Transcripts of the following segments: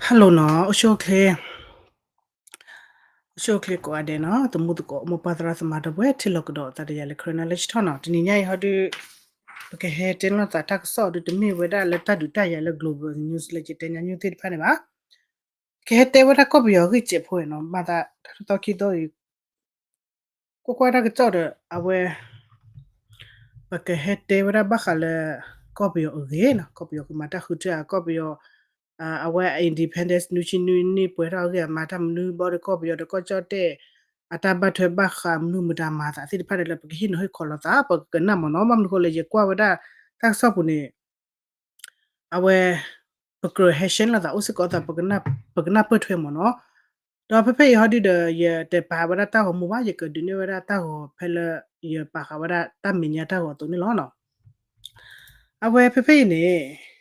Hello နီၤ, အိၣ်ဆူၣ်အိၣ်ချ့, အိၣ်ဆူၣ်အိၣ်ချ့ကိးဂၤဒဲးနီၤ, သမူသကိး မိၢ်ပၢ်သရၣ်သမါဒီပုၢ်ဝဲၢ် ထံၣ်လိာ်ကဒီးသးဒီးယၤလၢ Karen Knowledge Talk နီၤ. တနံၤညါအံၤဟီဒုး ပကဟဲတဲလိာ်သးတၢ်ကစီၣ်ဒုး တမ့ၢ်ဝဲဒၣ်လၢတၢ်ဒုးတၢ်ယၤလၢ global news လၢယတဲညါ news သ့ၣ်တဖၣ်န့ၣ်ဘၣ်. ကဟဲတဲဝဲဒၣ်ကီၢ်ပယီၤအဂ့ၢ်စဲးဖိနီၤ, ဘၣ်သးတၢ်ထူၣ်သီခံသီအံၤ ကွၢ်ကွၢ်တၢ်ကစီၣ်ဒီး အဝဲ ပကဟဲတဲဝဲဒၣ်ဘၣ်ဃးလၢ ကီၢ်ပယီၤအဂ့ၢ်နီၤ, ကီၢ်ပယီၤကမၤတၢ်ဃုထၢဧါ, ကီၢ်ပယီၤ အဝဲ independence နွံဆံနွံနံၣ်ပှဲၤထီၣ်အဂ့ၢ် အမၤတၢ်မနုၤဘၣ်ဒီး ကီၢ်ပယီၤဒီးကီၢ်ကၠီၣ်တဲၣ် အတၢ်ဘၣ်ထွဲဘၣ်ဃးမနုၤမတၤမၤသးသ့ၣ်တဖၣ်န့ၣ်လၢ ပကဟ့ၣ်နီၤဟ့ၣ်ခီလိာ်သး ပကကနၣ်မ့ၢ်နီၤ. ဘၣ်မနုၤဃိလၢ ယကွၢ်ဝဲဒၣ်တၢ်ကစီၣ်ပူၤန့ၣ် အဝဲ ပကြၢးဟဲ share လိာ်သးအိၣ်စ့ၢ်ကီးသး ပကနၢ်ပၢၢ်ထွဲမ့ၢ်နီၤ. ဒီးဖဲဖဲအံၤဟီဒုးဒီး ယတပာ်ဝဲဒၣ်တၢ်ဂီၤမူဘၣ်, ယကဒုးနဲၣ်ဝဲဒၣ်တၢ်ဂီၤဖဲလၢ ယပာ်ဃာ်ဝဲဒၣ်တၢ်မဲာ်ညါတၢ်ဂီၤအသိးန့ၣ်လီၤ. အဝဲဖဲဖဲအံၤန့ၣ်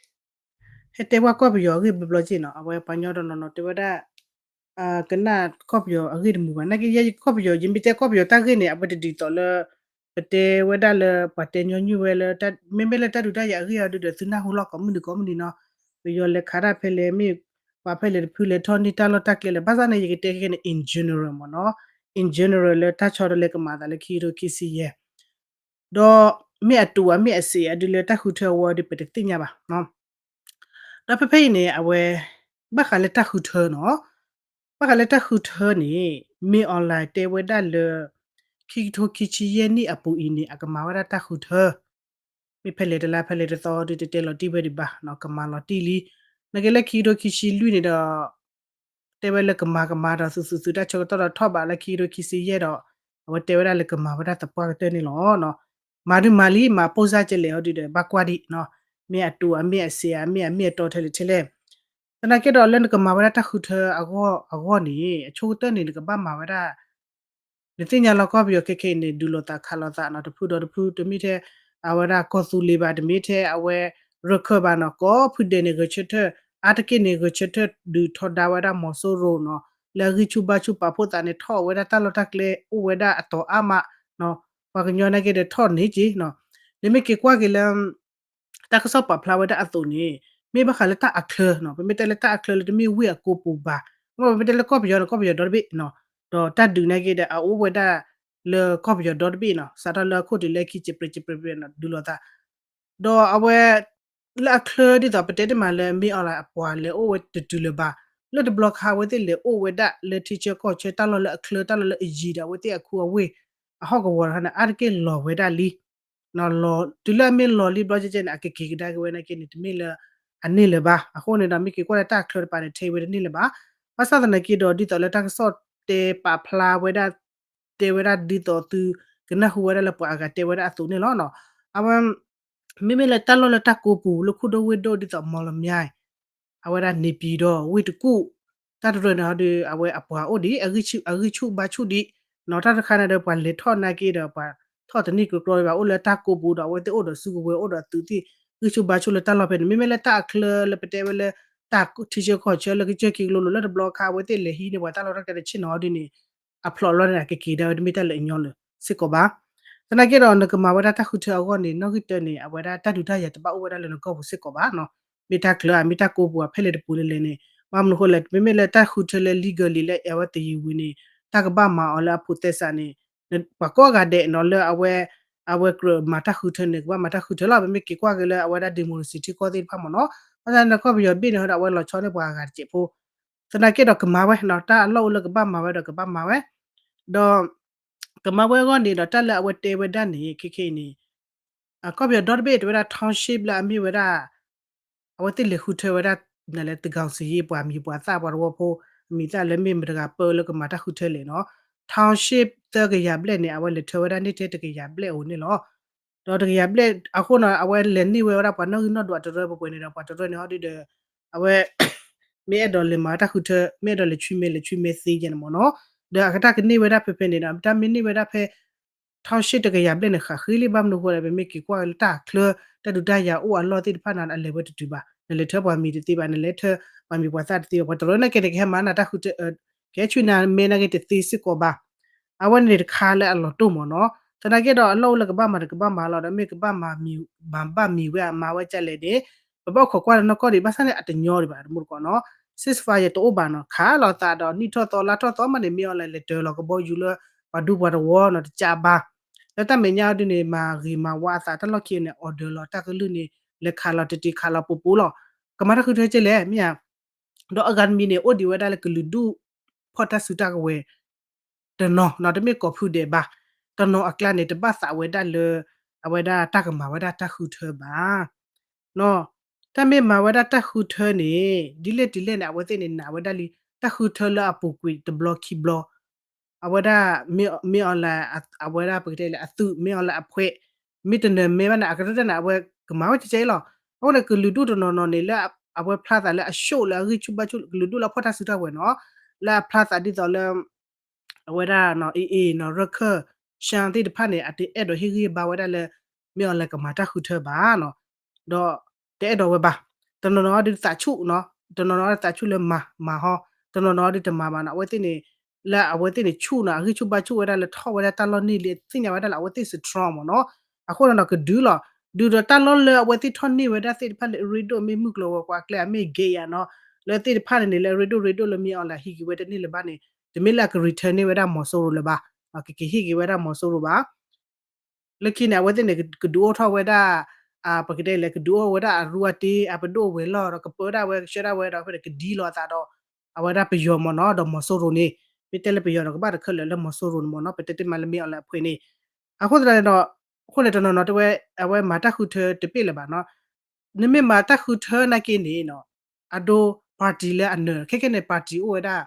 ဟဲတဲဝဲကီၢ်ပယီၤအဂ့ၢ်ဘျီဘျီက့နီၤ, အဝဲပှၤကညီတနီၤနီၤတဲဝဲဒၣ် ကနၣ်ကီၢ်ပယီၤအဂ့ၢ်တမုာ်ဘၣ်. နာ်က့ယဲ ကီၢ်ပယီၤ ယမ့ၢ်တဲကီၢ်ပယီၤတၢ်ဂ့ၢ်န့ၣ် အဝဲတဒ်သိးလၢ ပတဲဝဲဒၣ်လၢပှၤတဲညီနုၢ်ဝဲလၢ မ့မ့ၢ်လၢတၢ်ဒုးတၢ်ယၤအဂ့ၢ်အီၤဒုးဒီး သုနၢ်ဟူလီၤကိးမုၢ်နံၤကိးမုၢ်နံၤနီၤ, ပယီၤလဲၤခးတၢ်ဖဲလဲၣ် မ့ၢ်ပှၤဖဲလဲၣ်တဖုလဲၤထီၣ်န့ၢ်တၢ်လီၢ်တၢ်ကျဲလဲၣ်. ဘၣ်ဆၣ်န့ၣ် ယကတဲခဲန့ၣ် in general မ့ၢ်နီၤ, in general လၢတၢ်ဆီတလဲကမၤသးလၢခံကထိခံဆံယဲၢ် ဒီးမ့ၢ်အတူးဧါ မ့ၢ်အစ့းဧါဒုးလၢတၢ်ဃုထၢအဝဲဒုး ပတသ့ၣ်ညါဘၣ်. ဒီးဖဲဖဲအံၤန့ၣ် အဝဲ ဘၣ်ဃးလၢတၢ်ဃုထၢနီၤ, ဘၣ်ဃးလၢတၢ်ဃုထၢန့ၣ် မ့ၢ် online တဲဝဲဒၣ်လၢ ခံကထိခံဆံယဲၢ်နံၣ်အပူၤအံၤန့ၣ် အကမၤဝဲဒၣ်တၢ်ဃုထၢ မ့ၢ်ဖဲလဲၣ်တလါဖဲလဲၣ်တသီဒုး တတဲလီၤတံၢ်ဝဲဒံးဘၣ်နီၤ, ကမၤလီၤတံၢ်လံ. နာ်က့လၢခံကထိခံဆံလွံၢ်န့ၣ်ဒီး တဲဝဲလၢကမၤကမၤဒီး သုသုသုတၢ်ဆၢကတီၢ်ဒီးထီၣ်ဘးလၢ ခံကထိခံဆံယဲၢ်ဒီး အဝဲတဲဝဲဒၣ်လၢကမၤဝဲဒၣ်သပှၢ်ကတၢၢ်န့ၣ်လီၤ. မၤဒုးမၤလံ မၤပိၢ်စၢ်ကလဲာ်အီၤဒုးဒီး ဘၣ်ကွၢ်ဒံးနီၤ, မ့ၢ်အတူးဧါ မ့ၢ်အစ့းဧါ မ့ၢ်အမ့ၢ်အတီထဲလဲၣ်ထဲလဲၣ်. သနာ်က့ဒီးလၢနကမၤဝဲဒၣ်တၢ်ဃုထၢအဂီၢ်အဂီၢ်န့ၣ် အဆိကတၢၢ်န့ၣ် နကဘၣ်မၤဝဲဒၣ် နသ့ၣ်ညါလီၤကီၢ်ပယီၤခဲခဲအံၤန့ၣ် ဒုးလိာ်သးခးလိာ်သးနီၤ, တဖုဒီးတဖု တမ့ၢ်ထဲ အဝဲဒၣ်ကီၢ်သူလ့ၤဘၣ်, တမ့ၢ်ထဲအဝဲရခၢၣ်ဘၣ်နီၤ, ကိးဖုဒဲးန့ၣ်ဂဲၤဆၢထၢၣ်, အါတက့ၢ်န့ၣ် ဂဲၤဆၢထၢၣ်ဒုးထီဒါဝဲဒၣ်မီၤစိရိၤနီၤ, လၢအဂံၢ်ဆူၣ်ဘါဆူၣ်ပာ်ဖှိၣ်သးန့ၣ် ထီၣ်ဝဲဒၣ်တၢ်လီၢ်တၢ်ကျဲအိၣ်ဝဲဒၣ်အတီၤအါမးနီၤ, ပှၤကညီနာ်က့ဒီးထီၣ်န့ၢ်က့ၤနီၤ, နမ့ၢ်က့ၤကွၢ်က့ၤလၢ တၢ်ကစီၣ်ပာ်ဖျါဝဲဒၣ်အသိးန့ၣ် မ့ၢ်ဘၣ်ဃးလၢတၢ်အချၢနီၤ, ပမ့ၢ်တဲလၢတၢ်အချၢလၢတမ့ၢ်ဝ့ၢ်အကိပူၤဘၣ်, ပမ့ၢ်တဲလၢကီၢ်ပယီၤန့ၣ် ကီၢ်ပယီၤဒီတဘ့ၣ်နီၤ, ဒီးတၢ်ဒုးနာ်က့ဒီး အအိၣ်ဝဲဒၣ်လၢကီၢ်ပယီၤဒီတဘ့ၣ်နီၤ, စးထီၣ်လၢအခိၣ်တုၤလၢခံစဲးပြဲးစဲးပြဲးပြဲးနီၤ ဒုးလိာ်သး ဒီးအဝဲ လၢအချၢဒ်သိးပတဲတမံၤလၢ မ့ၢ်အီၤလၢအပှၤလဲၤအိၣ်ဝဲတတုၤလၢၤဘၣ်, လၢတဘျီခါအဝဲသ့ၣ်လဲၤအိၣ်ဝဲဒၣ်လၢထံဆၢကီၢ်ဆၢ တၢ်လီၢ်လၢအချၢ တၢ်လီၢ်လၢအယံၤဒီး အဝဲသ့ၣ်အခူအဝ့ၢ် အဟီၣ်ကဝီၤတခါန့ၣ် အါတက့ၢ်လီၤဝဲဒၣ်လံ လီၤ တုၤလၢအမ့ၢ်လီၤလံဘျီကဲကဲန့ၣ် အကက့ၤကဒါက့ၤဝဲနာ်က့န့ၣ် တမ့ၢ်လၢအန့ၢ်လၢၤဘၣ်. အဃိန့ၣ်ဒီး မ့ၢ်က့ၤကွၢ်လၢတၢ်အချၢတပၤန့ၣ် ထဲဝဲတန့ၢ်လၢၤဘၣ်. ဘၣ်ဆၣ်သနာ်က့ဒီး ဒ်သိးလၢတၢ်ကစီၣ်တဲပာ်ဖျါဝဲဒၣ် တဲဝဲဒၣ်ဒ်သိးသုကနၢ်ဟူဝဲဒၣ်လၢပှၤအဂၤတဲဝဲဒၣ်အသိးန့ၣ်လီၤ. အဝဲ မ့မ့ၢ်လၢတၢ်လီၢ်လၢတၢ်ကိးပူၤလၢခိၣ်ဒိၣ်ဝ့ၢ်ဒိၣ်ဒ်သိး မီၣ်လမၠဲၣ် အဝဲဒၣ်န့ၣ်ပံၤဒီးဝ့ၢ်တကူၣ် တၢ်တရၢန့ၣ်ဟီဒီး အဝဲအပှၤအိၣ်ဒံး အဂံၢ်ဆူၣ်ဘါဆူၣ်ဒံး နီၤ တၢ်တခါန့ၣ်ဒီး ပှၤလဲၤထီၣ်နာ်က့ဒီး ပှၤထီၣ်တန့ၢ်ကကျီဘၣ် အိၣ်လၢတၢ်ကိးပူၤဒီး အဝဲသ့ၣ်အိၣ်ဒီးစုကဝဲၤ အိၣ်ဒီးသုးသ့ၣ် ဂံၢ်ဆူၣ်ဘါဆူၣ်လၢတၢ်လီၢ်ဖဲန့ၣ် မ့မ့ၢ်လၢတၢ်အချၢလၢပတဲဝဲလၢ တၢ်ထံဆၢကီၢ်ဆၢလၢကစၢၢ်ခံကလိလိၤ လၢတဘျီခါအဝဲသ့ၣ်လဲၤဟံးန့ၢ်ပှၤတၢ်လီၢ်တၢ်ကျဲတဆ့ၣ်နီၤဒ်န့ၣ် အဖျိးလီၤန့ၣ် အကက့ၤဒၣ်ဝဲတမ့ၢ်တၢ်လၢအညီလၢၤစ့ၢ်ကီးဘၣ်. သနာ်က့ဒီး နကမၤဝဲဒၣ်တၢ်ဃုထၢအဂီၢ်န့ၣ် နီၣ်ဂံၢ်တၢန့ၣ် အဝဲဒၣ်တၢ်ဒုးတၢ်ယၤတဘၣ်အိၣ်ဝဲဒၣ်လၢနကီၢ်ပူၤစ့ၢ်ကီးဘၣ်နီၤ. မ့ၢ်တၢ်ချၢဧါ မ့ၢ်တၢ်ကိးပူၤဧါ ဖဲလဲၣ်တပူၤလဲၣ်လဲၣ်န့ၣ် ဘၣ်မနုၤဃိလဲၣ် မ့မ့ၢ်လၢတၢ်ဃုထၢလၢ legally လၢအဝဲသယံၤဝံၤန့ၣ် တၢ်ကဘၣ်မၤအီၤလၢအ process န့ၣ် ပှၤကိးဂၤဒဲးနီၤ လၢအဝဲ အဝဲကြၢးမၤတၢ်ဃုထၢန့ၣ် ကဘၣ်မၤတၢ်ဃုထၢလီၤ. ပမ့ၢ်က့ၤကွၢ်က့ၤလၢအဝဲဒၣ် democracy ထံကီၢ်သ့ၣ်တဖၣ်မ့ၢ်နီၤ ဘၣ်ဆၣ်န့ၣ် ကီၢ်ပယီၤဘ့ၣ်န့ၣ်ဒီး အဝဲလီၤဆီန့ၢ်ပှၤအဂၤတစဲးဖိ သနာ်က့ဒီးကမၤဝဲနီၤ တၢ်အလီၢ်အိၣ်လၢကဘၣ်မၤဝဲဒီးကဘၣ်မၤဝဲ ဒီး ကမၤဝဲအဂီၢ်န့ၣ်ဒီး တၢ်လၢအဝဲတဲဝဲဒၣ်န့ၣ် ခဲခဲအံၤန့ၣ် ကီၢ်ပယီၤဒီတဘ့ၣ်တဲဝဲဒၣ် township လၢအမ့ၢ်ဝဲဒၣ် အဝဲသ့ၣ်လဲၤဃုထၢဝဲဒၣ် နလဲၤသန်းခေါင်စာရင်း ပှၤမံၤပှၤသၣ်ပှၤတဝီဖိ အမံၤသၣ်လၢမ့ၢ်မတဂၤပၢလၢကမၤတၢ်ဃုထၢလဲၣ်နီၤ township သၢကယၤဘျဲၣ်န့ၣ် အဝဲလဲၤထၢဝဲဒၣ်န့ၢ်ထဲတကယၤဘျဲၣ်အအိၣ်န့ၣ်လီၤ. ဒီးတကယၤဘျဲၣ်အဃိနီၤ အဝဲလဲၤန့ၢ်ဝဲဝဲဒၣ်ပှၤနီၣ်ဂံၢ်နီၣ်ဒွးတရၢပှဲၤပှဲၤန့ၣ်ဒီး ပှၤတရၢန့ၣ်ဟီဒုဒီး အဝဲ မ့ၢ်အဲၣ်ဒိးလဲၤမၤတၢ်ဃုထၢ မ့ၢ်အဲၣ်ဒိးလဲၤဆွံမဲလဲၤဆွံမဲသ့ယဲၢ်န့ၣ်မ့ၢ်နီၤ ဒီးအကတၢၢ်ကန့ၢ်ဝဲဒၣ်ဖဲဖဲန့ၣ်ဒီး တၢ်မ့ၢ်န့ၢ်ဝဲဒၣ်ဖဲ township တကယၤဘျဲၣ်န့ၣ် ဃးဃ့လံ ဘၣ်မနုၤဃိလဲၣ် ပမ့ၢ်က့ၤကွၢ်လၢတၢ်အချၢ တၢ်ဒုးတၢ်ယၤအိၣ်အလီၢ်သ့ၣ်တဖၣ်န့ၣ် အလဲၤဝဲတတုၤဘၣ် နလဲၤထၢပှၤမံၤတသ့ဘၣ် နလဲၤထၢပှၤမံၤပှၤသၣ်တသ့ဘၣ် ပှၤတရၢန့ၣ်က့န့ၣ် ကဟဲမၤနၤတၢ်ဃုထၢ ကဟဲဆွံနၤမဲနာ်က့တသ့စ့ၢ်ကီးဘၣ် အဝဲန့ၣ်တခါလၢအလီၤတိၢ်မ့ၢ်နီၤ သနာ်က့ဒီးအလီၢ်အိၣ်လၢကဘၣ်မၤဒီးကဘၣ်မၤလီၤ ဒီးမ့ၢ်ကဘၣ်မၤမံၤ မၤဘၣ်မံၤဝဲအမၤဝဲကလဲၣ်န့ၣ် ပဘၣ်အိၣ်ခိးကွၢ်လၢနီၢ်ကီၢ်ဒံး ဘၣ်ဆၣ်န့ၣ် အတညီဒံးဘၣ် တမူတကိးနီၤ ceasefire တအိၣ်ဘၣ်နီၤ, ခးလိာ်သးဒီးနံၣ်ထီၣ်သီလါထီၣ်သီမးန့ၣ် မ့ၢ်အီၤလဲၤလဲၤတၢၤလီၤကဘီယူၤလၢ ပှၤဒူပှၤသဝီနီၤ တကးဘၣ်. လၢတၢ်မဲာ်ညါအီၤဒုန့ၣ် မၤဂ့ၤမၤဝါအသးတၢ်လီၢ်ခံန့ၣ် order လီၤတၢ်ကလုၢ်န့ၣ် လဲၤခးလီၤတတံၤခးလီၤပူၤပူၤလီၤ. ကမၤတၢ်ဃုထၢကဲလဲၣ် မ့ၢ်ဧါ. ဒီးအဂၤတမံၤန့ၣ် အိၣ်ဒံးဝဲဒၣ်လၢကလုာ်ဒူၣ် ဖီၣ်တၢ်စုတၢ်ကဝဲၤ တနီၤနီၤ တမ့ၢ်ကိးဖုဒဲးဘၣ်, တနီၤအကျါန့ၣ် တဘၣ်သးဝဲဒၣ်လၢ အဝဲဒၣ်တၢ်ကမၤဝဲဒၣ်တၢ်ဃုထၢဘၣ်. တၢ်မ့ၢ်မၤဝဲဒၣ်တၢ်ဃုထၢန့ၣ် ဒ်လဲၣ်ဒ်လဲၣ်န့ၣ် အဝဲသ့ၣ်န့ၣ်နာ်ဝဲဒၣ်လံ တၢ်ဃုထၢလၢအပူၤကွံာ်တဘျီခံဘျီ အဝဲဒၣ် မ့ၢ်အီၤလဲၤ အဝဲဒၣ်ပကတဲလၢအသုး မ့ၢ်အီၤလဲၤအဖှဲး မ့ၢ်တနၢၤမဲဘၣ်န့ၣ် အကတၢၢ်တၢၢ်န့ၣ် အဝဲကမၤဝဲကဲကဲအံၤလီၤ. အဃိန့ၣ် ကလုာ်ဒူၣ်တနီၤနီၤန့ၣ် လၢအဝဲဖျါသးလၢအ show လၢအဂံၢ်ဆူၣ်ဘါဆူၣ် ကလုာ်ဒူၣ်လၢအဖီၣ်တၢ်စုတၢ်ကဝဲၤနီၤ လၢအဖျါသးဒ်သိးလၢ အဝဲဒၣ် AA နီၤ ရခၢၣ် ရှမ်း သ့ၣ်တဖၣ်န့ၣ် အတအဲၣ်ဒိးဟ့ၣ်ဂံၢ်ဘါဝဲဒၣ်လၢ မ့ၢ်အီၤလဲၤကမၤတၢ်ဃုထၢဘၣ်နီၤ ဒီးတအဲၣ်ဒိးဝဲဘၣ်. တနီၤနီၤဒုးသးဆူၣ်နီၤ တနီၤနီၤသးဆူၣ်လၢမၤ မၤဟီ တနီၤနီၤဒုးတမၤဘၣ်နီၤ အဝဲသ့ၣ်န့ၣ် လၢအဝဲသ့ၣ်န့ၣ်ဆူၣ်နီၤ အဂံၢ်ဆူၣ်ဘါဆူၣ်ဝဲဒၣ်လၢထီၣ်ဝဲဒၣ်တၢ်လီၢ်န့ၢ်လံ သ့ၣ်ညါဝဲဒၣ်လၢအဝဲသ့ၣ် strong မ့ၢ်နီၤ အဃိန့ၣ်ဒီးကဒုးလီၤ ဒုးဒီးတၢ်လီၢ်လၢအဝဲသ့ၣ်ထီၣ်န့ၢ်ဝဲဒၣ်သ့ၣ်တဖၣ်လၢအရ့ဒိၣ်မ့ၢ်မုၢ်ကျိၤဝဲၤကွာ်ကျဲအမ့ၢ်ဂ့ၤယၤနီၤ လၢသ့ၣ်တဖၣ်န့ၣ်န့ၣ် လၢအရ့ဒိၣ်ရ့ဒိၣ်လၢမ့ၢ်အီၤလဲၤဟံးက့ၤဝဲတန့ၢ်လၢၤဘၣ်န့ၣ် တမ့ၢ်လၢအက return န့ၢ်ဝဲဒၣ်မီၤစိရိၤလၢၤဘၣ် ကက့ၤဟ့ၣ်က့ၤဝဲဒၣ်မီၤစိရိၤဘၣ် လၢခံန့ၣ် အဝဲသ့ၣ်န့ၣ် ကဒုးအိၣ်ထီၣ်ဝဲဒၣ် ပကတဲလဲၣ် ကဒုးအိၣ်ဝဲဒၣ်အရူအတ့ အပဒိၣ်ဝဲၤလီၢ်ဒီး ကပၢဒၣ်ဝဲ ကဆှၢဒၣ်ဝဲဒီး ဖဲန့ၣ်ကဒ်လီၤအသးဒီး အဝဲဒၣ်ပယီၤမ့ၢ်နီၤ ဒီးမီၤစိရိၤန့ၣ် မ့ၢ်တဲလၢပယီၤဒီးကဘၣ်တခၢၣ်လၢာ်လၢမီၤစိရိၤန့ၣ်မ့ၢ်နီၤ ပတဲတ့ၢ်မးလၢမ့ၢ်အီၤလဲၤအဖှဲးန့ၣ် အဃိသတးန့ၣ်ဒီး အဃိန့ၣ်တနီၤနီၤတဲဝဲ အဝဲမၤတၢ်ဃုထၢတပ့ၢ်လၢၤဘၣ်နီၤ နမ့ၢ်မၤတၢ်ဃုထၢနာ်က့န့ၣ်နီၤ အဒိ party လၢအနၢၤ ခဲခဲန့ၣ် party အိၣ်ဝဲဒၣ်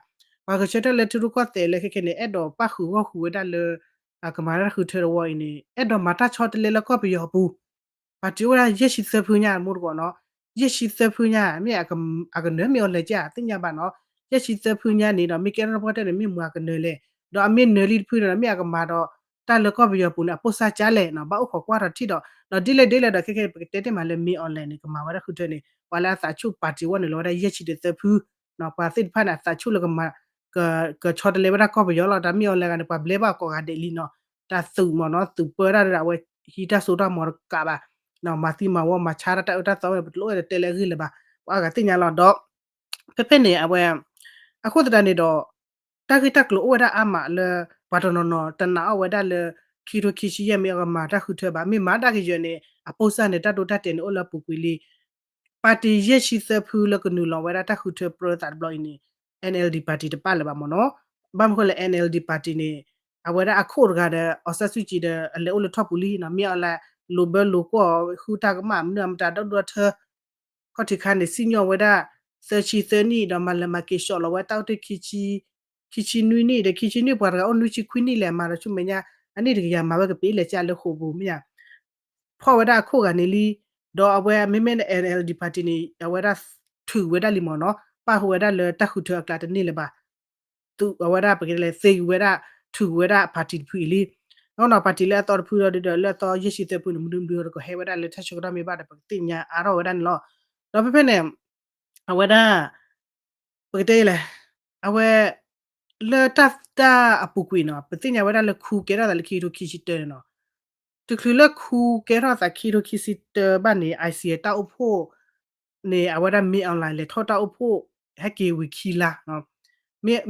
ပှၤကဆၢထၢၣ်လၢထံရူၢ်ကီၢ်သဲးလၢခဲခဲန့ၣ် အဲၣ်ဒိးပၣ်ဃုာ်ဂီၢ်ဃုာ်ဝဲဒၣ်လၢ ကမၤတၢ်ဃုထၢတဝီအံၤန့ၣ် အဲၣ်ဒိးမၤတၢ်ဆီတလဲလၢကီၢ်ပယီၤအပူၤ party အိၣ်ဝဲဒၣ်ယဲၢ်ဆံသၢဖုညါ မူတကိးနီၤ ယဲၢ်ဆံသၢဖုညါ မ့ၢ်အကနၢၤမ့ၢ်အီၤလဲၤကဲသ့ၣ်ညါဘၣ်နီၤ ယဲၢ်ဆံသၢဖုညါန့ၣ်ဒီး မ့ၢ်ကဲထီၣ်တပှၢ်တၢၢ်န့ၣ် မ့ၢ်မၤကနၢၤလဲၣ် ဒီးအမ့ၢ်နၢၤလံတဖုန့ၣ်ဒီး မ့ၢ်အကမၤဒီး တၢ်လၢကီၢ်ပယီၤပူၤန့ၣ် အပိၢ်စၢ်ကါလဲၣ်နီၤ ဘၣ်အိၣ်ခိးကွၢ်ထီၣ်ထံၣ်ဒီး ဒီးဒ်လဲၣ်ဒ်လဲၣ်ဒီး ခဲခဲပကတဲတ့ၢ်မးလၢမ့ၢ်အီၤလဲၤန့ၣ် ကမၤဝဲဒၣ်ဃုထၢန့ၣ် ပှၤလၢအသးဆူၣ် party ဝဲန့ၣ် လီၤဝဲဒၣ်ယဲၢ်ဆံတသၢဖု ပှၤသ့ၣ်တဖၣ်န့ၣ် အသးဆူၣ်လၢကမၤ ကဆီတလဲဝဲဒၣ်ကီၢ်ပယီၤလီၤ တၢ်မ့ၢ်အီၤလဲၤဂၤန့ၣ် ပှၤဘျဲဘၣ်ကိးဂၤဒဲးလံနီၤ တၢ်သုးမ့ၢ်နီၤ သုးပၢတၢ်ဒီး အဝဲဟံးတၢ်စိတၢ်ကမီၤတကးဘၣ် မၤသံမၤဝီမၤဆါတၢ်တၢ်အၢတၢ်သီဝဲန့ၣ် ပတလိၣ်ဝဲဒီးတဲလၢအဂ့ၢ်လၢၤဘၣ် ပှၤအါဂၤသ့ၣ်ညါလီၤဒီး ဖဲဖဲန့ၣ် အဝဲ အဃိသတးန့ၣ်ဒီး တၢ်ဂ့ၢ်တၢ်ကျိၤအိၣ်ဝဲဒၣ်အါမးလၢ ပှၤတနီၤနီၤတနာ်အီၣ်ဝဲဒၣ်လၢ ခံကထိခံဆံယဲၢ်မ့ၢ်အီၤကမၤတၢ်ဃုထၢဘၣ် မ့ၢ်မၤတၢ်ကယၢၤန့ၣ် အပိၢ်စၢ်န့ၣ် တၢ်ဒိတၢ်တဲာ်န့ၣ်အိၣ်လၢအပူၤကွံာ်လံ party ယဲၢ်ဆံသၢဖုလၢကနုာ်လီၤဝဲဒၣ်တၢ်ဃုထၢပြၢသးတဘျီအံၤန့ၣ် NLD party တပၣ်လၢၤဘၣ်မ့ၢ်နီၤ ဘၣ်မနုၤဃိလၢ NLD party န့ၣ် အဝဲဒၣ်အခိၣ်တဂၤဒီး အောင်ဆန်းစုကြည် ဒီးအလဲၤအိၣ်လၢထီၣ်ပူၤလံနီၤ မ့ၢ်အီၤလဲၤလိာ်ဘၢလိာ်ကွီၢ် ဃုတၢ်ကမၣ်မနုၤအမတၤဒီဒူၣ်ဒီထၢ ခီၣ်ထံးခါန့ၣ် စံၣ်ညီၣ်ဝဲဒၣ် သၢဆံသၢနံၣ် ဒီးမၤလဲၤမၤက့ၤဆှီလီၤဝဲတၢ်အိၣ်တ့ၢ် ခံဆံနွံနံၣ် ဒီးခံဆံနွံပှၤတဂၤအိၣ်နွံဆံခွံနံၣ်လဲၣ် မၤဒီးဆူမဲာ်ညါ အနံၣ်တကယၤမၤဝဲကပ့ၤလဲၤကၢ်လၢဃိာ်ပူၤမ့ၢ်ဧါ ဖီၣ်ဝဲဒၣ်အခိၣ်ဂၤန့ၣ်လံ ဒီးအဝဲမ့မ့ၢ် NLD party န့ၣ် အဝဲဒၣ်ထုးဝဲဒၣ်လံမ့ၢ်နီၤ ပၣ်ဃုာ်ဝဲဒၣ်လၢတၢ်ဃုထၢအကျါတန့ၢ်လၢၤဘၣ် သုးအဝဲဒၣ်ပကတဲလဲၣ် သ့ဝဲဒၣ် ထုးဝဲဒၣ် party တဖုအံၤလံ အဃိနီၤ party လၢအသီတဖုဒီး လၢအသီယဲၢ်ဆံသၢဖုန့ၣ် မနုၤမနုၤဒီးကဟဲဝဲဒၣ်လၢတၢ်ဆၢကတီၢ်မ့ၢ်ဘၣ်ဒီး ပကသ့ၣ်ညါအါထီၣ်ဝဲဒၣ်န့ၣ်လီၤ. ဒီးဖဲဖဲန့ၣ် အဝဲဒၣ် ပကတဲလဲၣ် အဝဲ လၢတၢ်တၢ်အပူၤကွံာ်နီၤ ပသ့ၣ်ညါဝဲဒၣ်လၢခူကဲထီၣ်သးလၢခံကထိခံဆံတၢန့ၣ်နီၤ တချုးလၢခူကဲထီၣ်သးခံကထိခံဆံတၢဘၣ်န့ၣ် ICIL တၢ်အိၣ်ဖှိၣ်န့ၣ် အဝဲဒၣ် မင်းအောင်လှိုင် လဲၤထီၣ်တၢ်အိၣ်ဖှိၣ် ဟဲက့ၤဝံၤခံလါ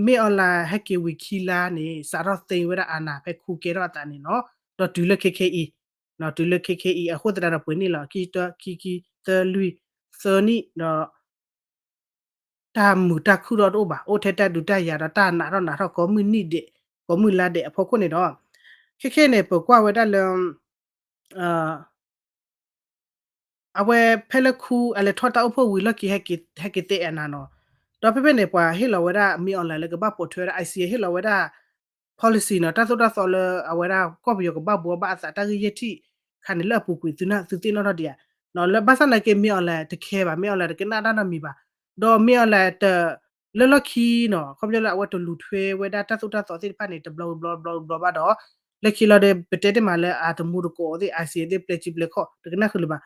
မင်းအောင်လှိုင် ဟဲက့ၤဝံၤခံလါန့ၣ် စးထီၣ်သိမ်းဝဲဒၣ် အာဏာ ဖဲခူကဲထီၣ်အသးန့ၣ်နီၤ ဒီးတုၤလၢခဲခဲအံၤ တုၤလၢခဲခဲအံၤ အဃိသတးဒီးပှဲၤန့ၣ်လီၤ ခံကထိခံဆံတၢလွံၢ်သၢနံၣ်ဒီး တၢ်မုာ်တၢ်ခုၣ်ထီၣ်တအိၣ်ဘၣ် အိၣ်ထဲတၢ်ဒုးတၢ်ယၤဒီးတၢ်နးထီၣ်နးထီၣ်ကိးမုၢ်နံၤဒဲး ကိးမုၢ်လါဒဲးအဖီခိၣ်န့ၣ်ဒီး ခဲခဲန့ၣ် ပကွၢ်ဝဲဒၣ်လၢ အဝဲဖဲလၢခူအလဲၤထီၣ်တၢ်အိၣ်ဖှိၣ်ဝံၤလီၢ်ခံ ဟဲက့ၤသ့ အာဏာ နီၤ ဒီးဖဲဖဲန့ၣ် ပှၤဟ့ၣ်လီၤဝဲဒၣ် မင်းအောင်လှိုင် လၢကဘၣ်ပိာ်ထွဲဝဲဒၣ် ICIL ဟ့ၣ်လီၤဝဲဒၣ် policy နီၤ တၢ်သိၣ်တၢ်သီလၢအဝဲဒၣ်ကီၢ်ပယီၤကဘၣ်ဘှီဘၣ်အသးတၢ်ဂ့ၢ်ယဲၢ်ထံၣ်ခါန့ၣ် လၢအပူၤကွံာ်သုသ့ၣ်နီၣ်ထီၣ်ဒံးဧါ လၢဘၣ်ဆၣ်နာ်က့ မင်းအောင်လှိုင် တခဲဘၣ် မင်းအောင်လှိုင် တကနၣ်တၢ်နီတမံၤဘၣ် ဒီး မင်းအောင်လှိုင် တ လၢလီၢ်ခံနီၤ ခီဖျိလၢအဝဲတလူၤထွဲဝဲဒၣ်တၢ်သိၣ်တၢ်သီသ့ၣ်တဖၣ်န့ၣ် တဘျီဘျီဘျီဘျီဘၣ်ဒီး လၢခံလီၤဒီး ပတဲတ့ၢ်မးလၢအတမူတကိးသ့ၣ် ICIL သ့ၣ်ပျဲစုပျဲခီၣ် တကနၣ်ဃုာ်လၢၤဘၣ်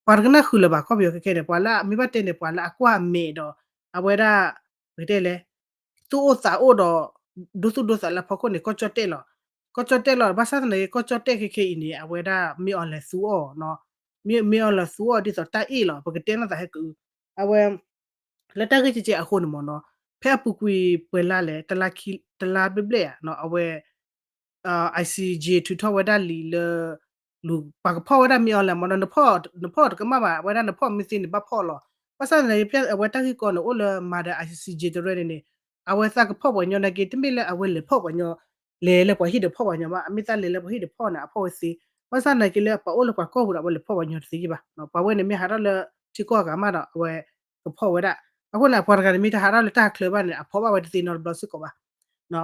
ပှၤတကနၣ်ဃုာ်လၢၤဘၣ် ကီၢ်ပယီၤခဲခဲန့ၣ် ပှၤလၢအမ့ၢ်ဘၣ်တဲန့ၣ် ပှၤလၢအကွၢ်အမဲာ်ဒီး အဝဲဒၣ် ပကတဲလဲၣ် သူၣ်အိၣ်သးအိၣ်ဒီး ဒိသူၣ်ဒိသးလၢအဖီခိၣ်န့ၣ် ကီၢ်ကၠီၣ်တဲၣ်လီၤ ကီၢ်ကၠီၣ်တဲၣ်လီၤ ဘၣ်ဆၣ်သနာ်က့ ကီၢ်ကၠီၣ်တဲၣ်ခဲခဲအံၤန့ၣ် အဝဲဒၣ် မင်းအောင်လှိုင် သူအီၤနီၤ မင်းအောင်လှိုင် သူအီၤဒ်သိးတၢ်အ့ၣ်လီၤ ပကတဲနီၢ်သးဟဲက့ၤ အဝဲ လၢတၢ်ဂ့ၢ်ကဲကဲအဃိန့ၣ်မ့ၢ်နီၤ, ဖဲအပူၤကွံာ်ပှဲၤလါလဲၣ်, တလါဘျဲၣ်ဘျဲၣ်ဧါနီၤ, အဝဲ ICJ ထုးထီၣ်ဝဲဒၣ်လံာ်လၢ ပှၤကဖီၣ်ဝဲဒၣ် မင်းအောင်လှိုင် မ့ၢ်နီၤ, နဖီၣ်တကမၣ်ဘၣ်, အဝဲဒၣ်နဖီၣ်မ့ၢ်သ့န့ၣ် ဘၣ်ဖီၣ်လီၤ. ဘၣ်ဆၣ်သနာ်က့ ဖဲအဝဲတၢ်ဂ့ၢ်ကီန့ၣ် အိၣ်လၢမၤဒီး ICJ တရၢန့ၣ်န့ၣ် အဝဲသးကဖီၣ်ပှၤကညီနာ်က့ တမ့ၢ်လၢအဝဲလဲၤဖီၣ်ပှၤကညီ လဲၤလၢပှၤဟံၣ်ဒီးဖီၣ်ပှၤကညီဘၣ်, အမ့ၢ်သးလဲၤလၢပှၤဟံၣ်ဒီးဖီၣ်န့ၣ် အဖီၣ်ဝဲသ့. ဘၣ်ဆၣ်သနာ်က့လၢပှၤအိၣ်လၢပှၤကီၢ်ပူၤဒီး အဝဲလဲၤဖီၣ်ပှၤကညီတသ့ဘၣ်. ပှၤဝဲန့ၣ်မ့ၢ်ဟးထီၣ်လၢထံကီၢ်အဂၤမးဒီး အဝဲကဖီၣ်ဝဲဒၣ်. အဃိန့ၣ် ပှၤတဂၤန့ၣ်မ့ၢ်တဟးထီၣ်လၢတၢ်ချၢဘၣ်န့ၣ် အဖီၣ်ဘၣ်ဝဲတသ့နီတဘျီစ့ၢ်ကီးဘၣ်.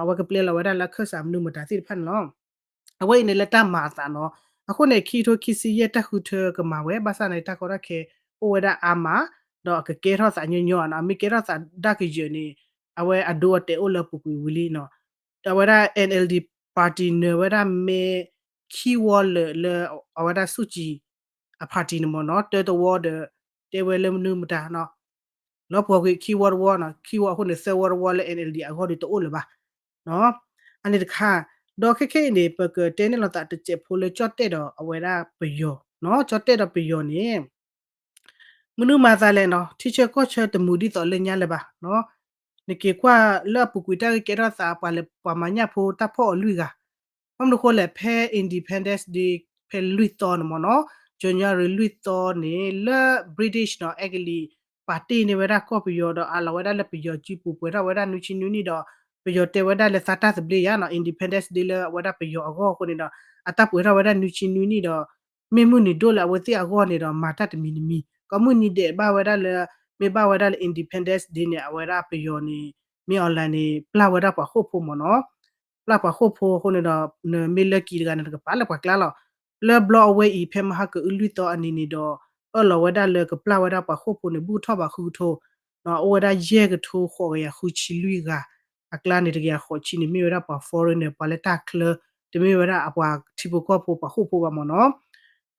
အဝဲကပျဲလီၤဝဲဒၣ်လၢခၢၣ်စးမနုၤမတၤသ့ၣ်တဖၣ်န့ၣ်လီၤ. အဝဲအံၤန့ၣ်လၢတၢ်မၤအသးနီၤ. အဃိန့ၣ် ခံကထိခံဆံယဲၢ် တၢ်ဃုထၢကမၤဝဲ ဘၣ်ဆၣ်န့ၣ် တၢ်ကီတၢ်ခဲအိၣ်ဝဲဒၣ်အါမး, ဒီးအကကဲထီၣ်သးညီညီနီၤ. အမ့ၢ်ကဲထီၣ်သးဒၣ်ကယၢၢ်န့ၣ် အဝဲအဒိအတဲာ်အိၣ်လၢအပူၤကွံာ်ဝံၤလံနီၤ. အဝဲဒၣ် NLD party နၢၤဝဲဒၣ်မဲ ခံဝီလၢာ်လၢ အဝဲဒၣ် စူၣ်ကံၣ် အ party န့ၣ်မ့ၢ်နီၤ, တၢတဝီဒီး တဲဝဲလၢမနုၤမတၤနီၤ, လီၤပှီၤကွံာ်ခံဝီတဝီနီၤ, ခံဝီအဃိန့ၣ် သၢဝီတဝီလၢ NLD အဂီၢ်ဒီးတအိၣ်လၢၤဘၣ်. အန့ၣ်တခါ, ဒီးခဲခဲအံၤန့ၣ် ပကတဲန့ၢ်လိာ်သးတစဲးဖိလၢကၠီၣ်တဲၣ်ဒီးအဝဲဒၣ်ပယီၤနီၤ, ကၠီၣ်တဲၣ်ဒီးပယီၤန့ၣ် မနုၤမၤသးလဲၣ်နီၤ, ထံဆၢကီၢ်ဆၢတမုာ်ဒ်သိးလၢညါလၢၤဘၣ်နီၤ. နက့ၤကွၢ်လၢအပူၤကွံာ်တၢ်ဂ့ၢ်ကဲထီၣ်သး ပှၤလဲၤပှၤမၤညၣ်ဖိတၢ်ဖီၣ်အီၤလွံၢ်ဂၤ, ဘၣ်မနုၤဃိလဲၣ် ဖဲ Independence Day ဖဲလွံၢ်သီန့ၣ်မ့ၢ်နီၤ, January လွံၢ်သီန့ၣ် လၢ British နီၤ အဲကလံး ပာ်တ့ၢ်န့ၢ်ဝဲဒၣ်ကီၢ်ပယီၤဒီးအးလီၤဝဲဒၣ်လၢပယီၤစုပူၤ ပှဲၤထီၣ်ဝဲဒၣ်နွံဆံနွံနံၣ်ဒီး ပယီၤတဲဝဲဒၣ်လၢသးတၢ်သဘျ့ယါနီၤ, Independence Day လၢအဝဲဒၣ်ပယီၤအဂီၢ်အဃိန့ၣ်ဒီး အတၢ်ပှဲၤထီၣ်ဝဲဒၣ်နွံဆံနွံနံၣ်ဒီး မ့ၢ်မုၢ်နံၤဒိၣ်လၢအဝဲသ့ၣ်အဂီၢ်န့ၣ်ဒီး မၤတၢ်တမံၤတမံၤ, ကိးမုၢ်နံၤဒဲးဘၣ်ဝဲဒၣ်လၢ မ့ၢ်ဘၣ်ဝဲဒၣ်လၢ Independence Day န့ၣ် အဝဲဒၣ်ပယီၤန့ၣ် မင်းအောင်လှိုင် န့ၣ် ပျၢ်ဝဲဒၣ်ပှၤဃိၣ်ဖိမ့ၢ်နီၤ, ပျၢ်ပှၤဃိၣ်ဖိအဃိန့ၣ်ဒီး နမ့ၢ်လၢကံၤတဂၤန့ၣ် နကပာ်လၢပှၤကျါလီၤ. လၢဘျီအဝဲအံၤ ဖဲမဟါကအုလွံၢ်သီအနံၤန့ၣ်ဒီး အၢၣ်လီၤဝဲဒၣ်လၢကပျၢ်ဝဲဒၣ်ပှၤဃိၣ်ဖိန့ၣ် ဘူးထီၣ်ဘးဃုကထိ အိၣ်ဝဲဒၣ်ယဲၢ်ကထိဃိးကယၤဃုဆံလွံၢ်ဂၤ, အကျါန့ၣ် တကယၤဃိးဆံန့ၣ် မ့ၢ်ဝဲဒၣ်ပှၤ foreigner ပှၤလၢတၢ်ချၢ, တမ့ၢ်ဝဲဒၣ်အပှၤထံဖိကီၢ်ဖိပှၤဃိၣ်ဖိဘၣ်မ့ၢ်နီၤ.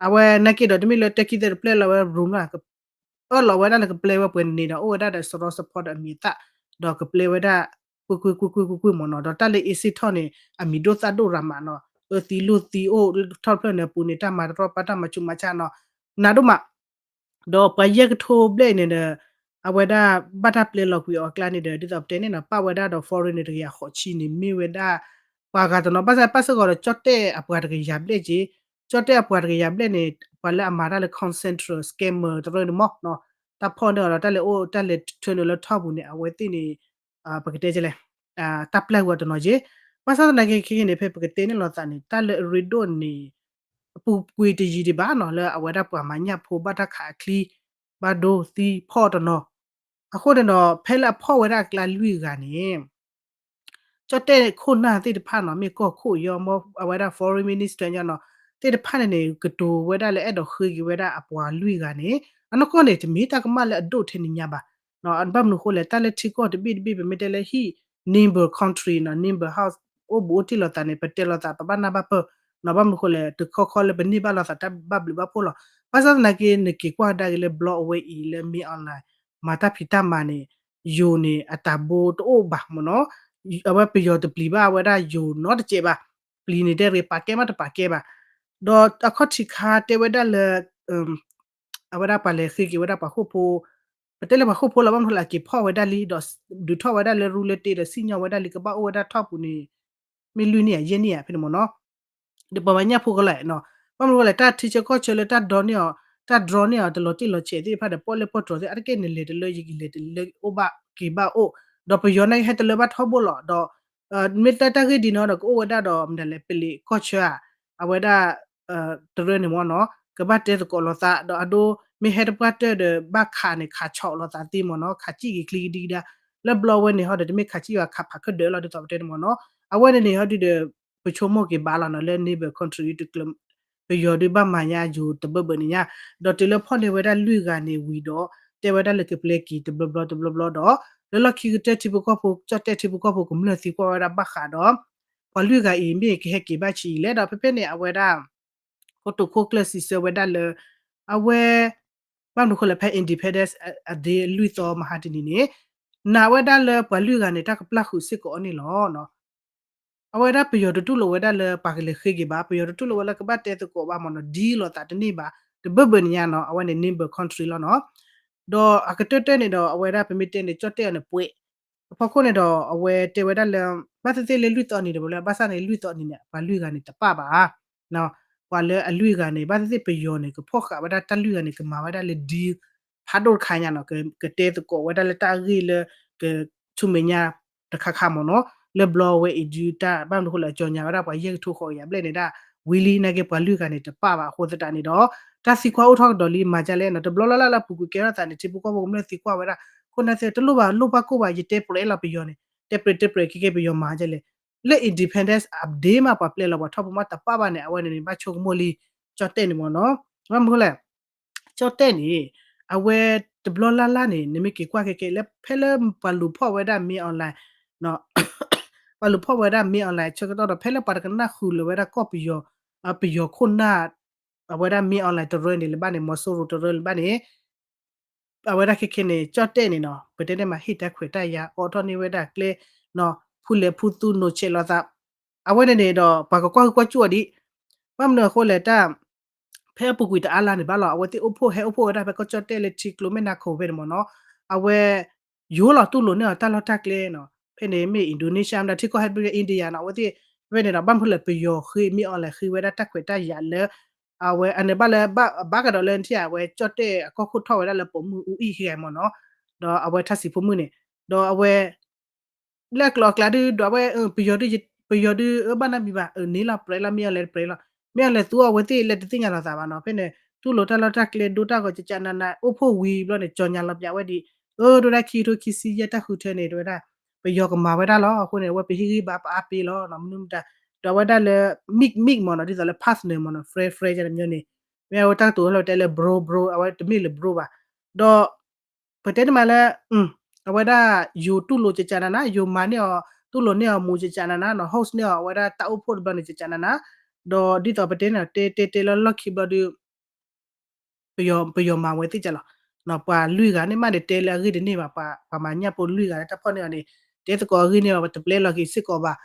အဝဲနာ်က့ဒီး တမ့ၢ်လၢတၢ်ခံသၢတပျဲလီၤဝဲ room လီၤ, အၢၣ်လီၤဝဲဒၣ်လၢကပျဲဝဲပှဲၤန့ၣ်ဒီး အိၣ်ဝဲဒၣ်ဒီးစရီစဖီဒီးအမံၤအသၣ်, ဒီးကပျဲဝဲဒၣ် ကွ့ၢ်ကွ့ၢ်ကွ့ၢ်ကွ့ၢ်ကွ့ၢ်ကွ့ၢ်မ့ၢ်နီၤ, ဒီးတၢ်လၢအ့စ့ၣ်ထီၣ်န့ၣ် အမံၤဒိၣ်သၣ်ဒိၣ်ရၤမးနီၤ, အၢသံလိၣ်သံအိၣ်ထီၣ်ဖျၢၣ်န့ၣ်အပူၤန့ၣ် တၢ်မၤတရီတပါ တၢ်မၤဆူးမၤဆါနီၤ, နးဒိၣ်မး ဒီးပှၤယဲၢ်ကထိဘျဲၣ်အံၤန့ၣ်ဒီး အဝဲဒၣ်ဘၣ်တၢ်ပျဲလီၤကွံာ်အီၤအကျါန့ၣ်ဒီး ဒ်သိးပတဲန့ၣ်နီၤ ပာ်ဝဲဒၣ်ဒီး foreigner န့ၣ် တကယၤဃိးဆံန့ၣ် မ့ၢ်ဝဲဒၣ် ပှၤဂၤတနီၤ ဘၣ်ဆၣ်ပၣ်စ့ၢ်ကီးဒီး ကၠီၣ်တဲၣ်အပှၤတကယၤဘျဲၣ်က့, ကၠီၣ်တဲၣ်အပှၤတကယၤဘျဲၣ်န့ၣ် ပှၤလၢအမၤတၢ်လၢ Concentra scammer တရၢန့ၣ်မ့ၢ်နီၤ, တၢ်ဖီၣ်န့ၢ်အီၤဒီး တၢ်လဲၤအိၣ်တၢ်လဲၤထၢန့ၢ်လၢထီၣ်ပူၤန့ၣ် အဝဲသ့ၣ်န့ၣ် ပကတဲလဲၣ် တၢ်ပျၢ်ကွံာ်အီၤတနီၤက့, ဘၣ်ဆၣ်သနာ်က့ခဲကနံၣ်အံၤန့ၣ် ဖဲပကတဲန့ၢ်လိာ်သးန့ၣ် တၢ်လၢအရ့ဒိၣ်န့ၣ် အပူၤကွံာ်တယံာ်ဒံးဘၣ်နီၤ လၢအဝဲဒၣ်ပှၤမၤညၣ်ဖိဘၣ်တၢ်ခးအချံ ဘၣ်ဒိသံဖီၣ်တနီၤ, အဃိန့ၣ်ဒီး ဖဲလၢအဖီၣ်ဝဲဒၣ်အကျါလွံၢ်ဂၤန့ၣ် ကၠီၣ်တဲၣ်ခိၣ်နၢ်သ့ၣ်တဖၣ်နီၤ မ့ၢ်ကီၢ်ခိၣ်ယီၤ အဝဲဒၣ် foreign minister ညါနီၤ သ့ၣ်တဖၣ်န့ၣ်န့ၣ် ကတိၤဝဲဒၣ်လၢအဲၣ်ဒိးဃ့က့ၤဝဲဒၣ်အပှၤလွံၢ်ဂၤန့ၣ် အနီၢ်ကီၢ်န့ၣ် တမ့ၢ်တၢ်ကမၣ်လၢအဒိၣ်ထဲန့ၣ်ညါဘၣ်. ဘၣ်မနုၤဃိလဲၣ် တၢ်လၢထံကီၢ်တဘ့ၣ်တဘ့ၣ် ပမ့ၢ်တဲလၢဟံၣ် neighbor country နီၤ neighbor house အိၣ်ဘူးအိၣ်တ့ၢ်လိာ်သးန့ၣ် ပတဲလိာ်သး ပဘၣ်နၢ်ဘၣ်ပၢၢ်နီၤ ဘၣ်မနုၤဃိလဲၣ် တခီခီလၢပန့ၢ်ဘၣ်လိာ်သးတၢ်ဘၣ်ဘျုးဘၣ်ဖှိၣ်လီၤ. ဘၣ်ဆၣ်သနာ်က့ နက့ၤကွၢ်ကဒါက့ၤလၢဘျီအဝဲအံၤလၢ မင်းအောင်လှိုင် မၤတၢ်ဖံးတၢ်မၤန့ၣ် ယိၤန့ၣ် အတၢ်ဘိတအိၣ်ဘၣ်မ့ၢ်နီၤ, အဝဲပယီၤတပျံၤဘၣ်ဝဲဒၣ်ယိၤနီတစဲးဘၣ်, ပျံၤန့ၣ်တဲရ့ ပာ်ကဲမးတပာ်ကဲဘၣ်, ဒီးအခီၣ်ထံးခါတဲဝဲဒၣ်လၢ အဝဲဒၣ်ပှၤလဲၤဃ့က့ၤဝဲဒၣ်ပှၤဃိၣ်ဖိ, ပတဲလၢပှၤဃိၣ်ဖိလီၤ ဘၣ်မနုၤလၢအက့ၤဖီၣ်ဝဲဒၣ်လံ ဒီးဒုးထီၣ်ဝဲဒၣ်လၢရူလၢတ့ဒီးစံၣ်ညီၣ်ဝဲဒၣ်လံ ကဘၣ်အိၣ်ဝဲဒၣ်ထီၣ်ပူၤန့ၣ် မ့ၢ်လွံၢ်နံၣ်ဧါ ယဲၢ်နံၣ်ဧါ ဖဲန့ၣ်မ့ၢ်နီၤ, ဒီးပှၤမၤညၣ်ဖိကလီၤနီၤ, ဘၣ်မနုၤဃိလဲၣ် တၢ်ထံဆၢကီၢ်ဆၢလၢတၢ်ဒြီန့ၢ်အီၤ, တၢ်ဒြီန့ၢ်အီၤတလီၤတံၢ်လီၤဆဲးသ့ၣ်တဖၣ်ဒီး ပီၣ်လဲၣ်ပီၣ်တြီၤသ့ၣ် အါတက့ၢ်နလဲၤတလၢ ယကလဲၤတလၢအိၣ်ဘၣ်က့ၤဘၣ်အိၣ်, ဒီးပယီၤန့ၣ်ဟဲတလၢဘၣ်ထီဘိလီၤ, ဒီး မ့ၢ်တၢ်ဂ့ၢ်ဒ်န့ၣ်ဒီး ကအိၣ်ဝဲဒၣ်ဒီး မတၤလဲၣ် ပလံးကီၢ်ဆၢဧါ, အဝဲဒၣ် တရၢန့ၣ်မ့ၢ်နီၤ, ကဘၣ်တဲသကိးလိာ်သး ဒီးအဒိ မ့ၢ်ဟဲတပှၢ်တၢၢ်ဒီး ဘၣ်ခးန့ၣ် ခးဆီးလိာ်သးသ့မ့ၢ်နီၤ, ခးစံၣ်က့ၤချံကဒံကဒါ, လၢဘျီဝဲန့ၣ်ဟီဒီး တမ့ၢ်ခးစံၣ်ဘၣ် ခးဖးခၢၣ်ဒၢးလီၤ ဒ်သိးပတဲန့ၣ်မ့ၢ်နီၤ, အဝဲန့ၣ်န့ၣ်ဟီဒုဒီး ပဆိကမိၣ်က့ၤဘၣ်လီၤနီၤ လၢ neighbor country တကျၢၤ ပယီၤဒုးဘၣ်မၤညါယိၤတဘၢဘၢန့ၣ်ညါ, ဒီးတုၤလၢဖီၣ်န့ၢ်ဝဲဒၣ်လွံၢ်ဂၤန့ၣ်ဝံၤဒီး တဲဝဲဒၣ်လၢကပျဲက့ၤတဘျီဘျီတဘျီဘျီဒီး လၢလီၢ်ခံကတၢၢ်ထံဖိကီၢ်ဖိ ကၠီၣ်တဲၣ်ထံဖိကီၢ်ဖိကမျၢၢ်သံကွၢ်ဝဲဒၣ်ဘၣ်ဃးဒီး ပှၤလွံၢ်ဂၤအံၤ မ့ၢ်ကဟဲက့ၤဘၣ်ဆံးအံၤလဲၣ်ဒီး ဖဲဖဲန့ၣ် အဝဲဒၣ် ခိၣ်တိာ်ခိၣ်ကျၢၢ်စံးဆၢဝဲဒၣ်လၢ အဝဲ ဘၣ်မနုၤဃိလဲၣ် ဖဲ Independence Day လွံၢ်သီမဟါတနံၤန့ၣ် နာ်ဝဲဒၣ်လၢပှၤလွံၢ်ဂၤန့ၣ် တၢ်ကပျၢ်ဃုာ်စ့ၢ်ကီးအီၤန့ၣ်လီၤ. အဝဲဒၣ်ပယီၤတတူၢ်လိာ်ဝဲဒၣ်လၢပှၤကလဲၤဃ့က့ၤဘၣ်, ပယီၤတတူၢ်လိာ်ဝဲလၢကဘၣ်တဲသကိးဘၣ်မ့ၢ်နီၤ, ဒ်လိာ်သးတန့ၢ်ဘၣ်, တဘၢဘၢန့ၣ်ညါနီၤ, အဝဲန့ၣ် neighbor country လီၤနီၤ. ဒီးအကတၢၢ်တၢၢ်န့ၣ်ဒီး အဝဲဒၣ်ပမ့ၢ်တဲန့ၣ် ကၠီၣ်တဲၣ်အီၤန့ၣ်ပှဲၤ အဖီခိၣ်န့ၣ်ဒီး အဝဲတဲဝဲဒၣ်လၢ ဘၣ်သ့ၣ်သ့ၣ်လၢလွံၢ်သီနံၤဒီး ဘၣ်ဆၣ်န့ၣ် လွံၢ်သီနံၤန့ၣ် ပှၤလွံၢ်ဂၤန့ၣ်တပၣ်ဘၣ် ပှၤလၢအလွံၢ်ဂၤန့ၣ် ဘၣ်သ့ၣ်သ့ၣ်ပယီၤန့ၣ် ကဖီၣ်ဃာ်ဝဲဒၣ်တၢ်လွံၢ်ဂၤန့ၣ် ကမၤဝဲဒၣ်လၢ deal ဖးဒိၣ်တခါညါနီၤ ကတဲသကိးဝဲဒၣ်လၢတၢ်ဂ့ၢ်လၢ ကဆူမဲာ်ညါတခါခါမ့ၢ်နီၤ လၢဘျီဝဲအံၤဒုတၢ် ဘၣ်မနုၤအဃိလဲၣ် အကြော်ငြာဝဲဒၣ်ပှၤယဲၢ်ကထိဃိးကယၤဘျဲၣ်န့ၣ်ဒၣ် ဝံၤလံနာ်က့ ပှၤလွံၢ်ဂၤန့ၣ်တပၣ်ဘၣ်အဃိသတးန့ၣ်ဒီး တၢ်သံကွၢ်အိၣ်ထီၣ်ကဒီးလံ မၤဒ်လဲၣ်နီၤ တဘျီလၢ်လၢ်လၢအပူၤကွံာ်ကဲထီၣ်သးန့ၣ် ထံဖိကီၢ်ဖိကမျၢၢ်သံကွၢ်ဝဲဒၣ် ခိၣ်နၢ်သ့ၣ် တလိၣ်ဘၣ်လိၣ်ဘၣ်ကိၢ်ဘၣ် ယတဲပြဲးလီၤပယီၤန့ၣ် တဲပြဲးတဲပြဲးခဲကဲပယီၤမၤဒ်လဲၣ် လၢ independence အဒ့မး ပှၤပျဲလီၤပှၤထီၣ်ဖိမးတပၣ်ဘၣ်န့ၣ် အဝဲန့ၣ်န့ၣ် ဘၣ်ဆိကမိၣ်လံ ကၠီၣ်တဲၣ်န့ၣ်မ့ၢ်နီၤ ဘၣ်မနုၤလဲၣ် ကၠီၣ်တဲၣ်န့ၣ် အဝဲတဘျီလၢ်လၢ်န့ၣ် နမ့ၢ်က့ၤကွၢ်ခဲကဲလၢ ဖဲလၢပှၤလူၤဖီၣ်ဝဲဒၣ် မင်းအောင်လှိုင် ပှၤလူၤဖီၣ်ဝဲဒၣ် မင်းအောင်လှိုင် ဆၢကတီၢ်ဒီး ဖဲလၢပှၤတကနၣ်ဃုာ်လၢၤဝဲဒၣ်ကီၢ်ပယီၤ ပယီၤခိၣ်နၢ် အဝဲဒၣ် မင်းအောင်လှိုင် တရၢန့ၣ်လၢၤဘၣ်န့ၣ် မီၤစိရိၤတရၢလၢၤဘၣ်န့ၣ် အဝဲဒၣ်ခဲခဲန့ၣ် ကၠီၣ်တဲၣ်န့ၣ်နီၤ ပတဲန့ၣ်မး ဟ့ၣ်တၢ်ခွဲးတၢ်ယာ် အိးထီၣ်န့ၢ်ဝဲဒၣ်ကျဲ ဖူလဲၤဖူသူ နီၤဆဲးလိာ်သး အဝဲန့ၣ်န့ၣ်ဒီး ပှၤကကွၢ်ဟုကွၢ်စူၣ်အီၤဒံး ဘၣ်မနုၤအဃိလဲၣ်တၢ် ဖဲအပူၤကွံာ်တအါလါန့ၣ်ဘၣ်လီၤ အဝဲသ့ၣ်အိၣ်ဖှိၣ်ဟဲအိၣ်ဖှိၣ်ဝဲဒၣ်ဖဲကီၢ်ကၠီၣ်တဲၣ်လၢထံကျိမဲၢ်နါခိၣ်ဖဲန့ၣ်မ့ၢ်နီၤ အဝဲ ယိၤလီၤတူၢ်လိာ်န့ၢ်အီၤတၢ်လီၢ်တၢ်ကျဲနီၤ ဖဲန့ၣ်မ့ၢ် Indonesia မ့ၢ်ဒၣ်ထံကီၢ်ဟဲတဘျုး India နီၤ အဝဲသ့ၣ် ဖဲန့ၣ်ဒီး ဘၣ်မနုၤလဲၣ် ပယီၤဃ့ မင်းအောင်လှိုင် ဃ့ဝဲဒၣ်တၢ်ခွဲးတၢ်ယာ်လၢ အဝဲအန့ၣ်ဘၣ်လၢ ဘၣ်ကဒီးလၢနထံၣ် အဝဲကၠီၣ်တဲၣ်အကီၢ်ခိၣ်ထီၣ်ဝဲဒၣ်လၢ ပိာ်မုၣ်အူအံၣ် ဟ့ၣ်ဂၤမ့ၢ်နီၤ ဒီးအဝဲထါစံးဖိမုၣ်န့ၣ် ဒီးအဝဲ လၢအကျိၤအကျဲဒုး ဒီးအဝဲ ပယီၤဒုး ပယီၤဒုး အဘၣ်နၢ်မံၤဘၣ် န့ၣ်လီၤပြဲးလီၤ မင်းအောင်လှိုင် ပြဲးလီၤ မင်းအောင်လှိုင် သူအဝဲသ့ၣ်လၢတသ့ၣ်ညါလီၤသးဘၣ်နီၤ ဖဲန့ၣ် တူၢ်လိာ်တၢ်လီၢ်တၢ်ကျဲ ဒိတၢ်ဂီၤ ကကနန အိၣ်ဖှိၣ်ဝံၤဘျီန့ၣ် ကြော်ငြာလီၤပၠးဝဲဒံး အၢ တဝဲဒၣ်ခံကထိခံဆံယဲၢ်တၢ်ဃုထၢန့ၣ် တဝဲဒၣ် ပယီၤကမၤဝဲဒၣ်လီၤ အဃိန့ၣ် အဝဲပဟ့ၣ်ဂံၢ်ဘါပအါပ့ၤလီၤ မနုၤမတၤ ဒီးအဝဲဒၣ်လၢ mix mix မ့ၢ်နီၤ ဒ်သိးလၢ partner မ့ၢ်နီၤ friend friend န့ၣ်မ့ၢ်န့ၣ် မ့ၢ်အဝဲတၢ်ကတိၤလီၤတဲလၢ bro bro အဝဲတမ့ၢ်လၢ bro ဘၣ် ဒီး ပတဲန့ၣ်မးလၢ အဝဲဒၣ် ယိၤတူၢ်လိာ်ကကနန ယိၤမၤန့ၢ်အီၤ တူၢ်လိာ်န့ၢ်အီၤမူကကနနနီၤ host န့ၢ်အီၤ အဝဲဒၣ်တၢ်အိၣ်ဖှိၣ်တဘျီန့ၣ် ကကနန ဒီးဒ်သိးပတဲန့ၣ် တဲတဲတဲလၢလီၢ်ခံဘျီဒုး ပယီၤမၤဝဲသ့ၣ်ကလီၤ ပှၤလွံၢ်ဂၤန့ၣ်မးန့ၣ် တဲလၢအဂ့ၢ်တန့ၢ်ဘၣ် ပှၤမၤညၣ်ဖိလွံၢ်ဂၤလၢတၢ်ဖီၣ်န့ၢ်အီၤန့ၣ် တဲသကိးအဂ့ၢ်န့ၢ်ဘၣ် တပျဲလီၤက့ၤစ့ၢ်ကီးဘၣ်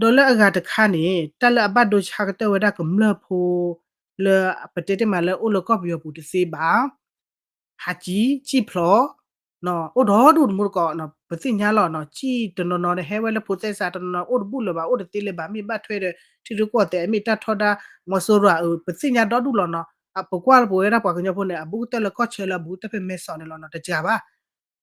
ဒီးလၢအဂၤတခါန့ၣ် တၢ်လၢအဘၣ်ဒိဆါကတၢၢ်ဝဲဒၣ်ကမျၢၢ်ဖိ လၢပတဲတ့ၢ်မးလၢအိၣ်လၢကီၢ်ပယီၤပူၤတသ့ဘၣ် ဟးကံၣ် ကံၣ်ဖျိး အိၣ်ဒီဒူၣ်တမူတကိး ပသ့ၣ်ညါလီၤ ကံၣ်တနီၤနီၤန့ၣ် ဟဲဝဲလၢဖိသဲစး တနီၤနီၤအိၣ်တဘူၣ်လၢၤဘၣ် အိၣ်တသ့လၢၤဘၣ် မ့ၢ်ဘၣ်ထွဲဒီး ထံရူၢ်ကီၢ်သဲး မ့ၢ်တၢ်ထီဒါ မီၤစိရိၤဧၢ ပသ့ၣ်ညါဒီဒူၣ်လီၤနီၤ ပကွၢ်လၢပဝဲဒၣ်ပှၤကညီဖိန့ၣ် အဘူးကတၢၢ်လၢကီၢ်ဆၢလၢအဘူးကတၢၢ်ဖဲမဲဆီးန့ၣ်လီၤနီၤ တစှၤဘၣ်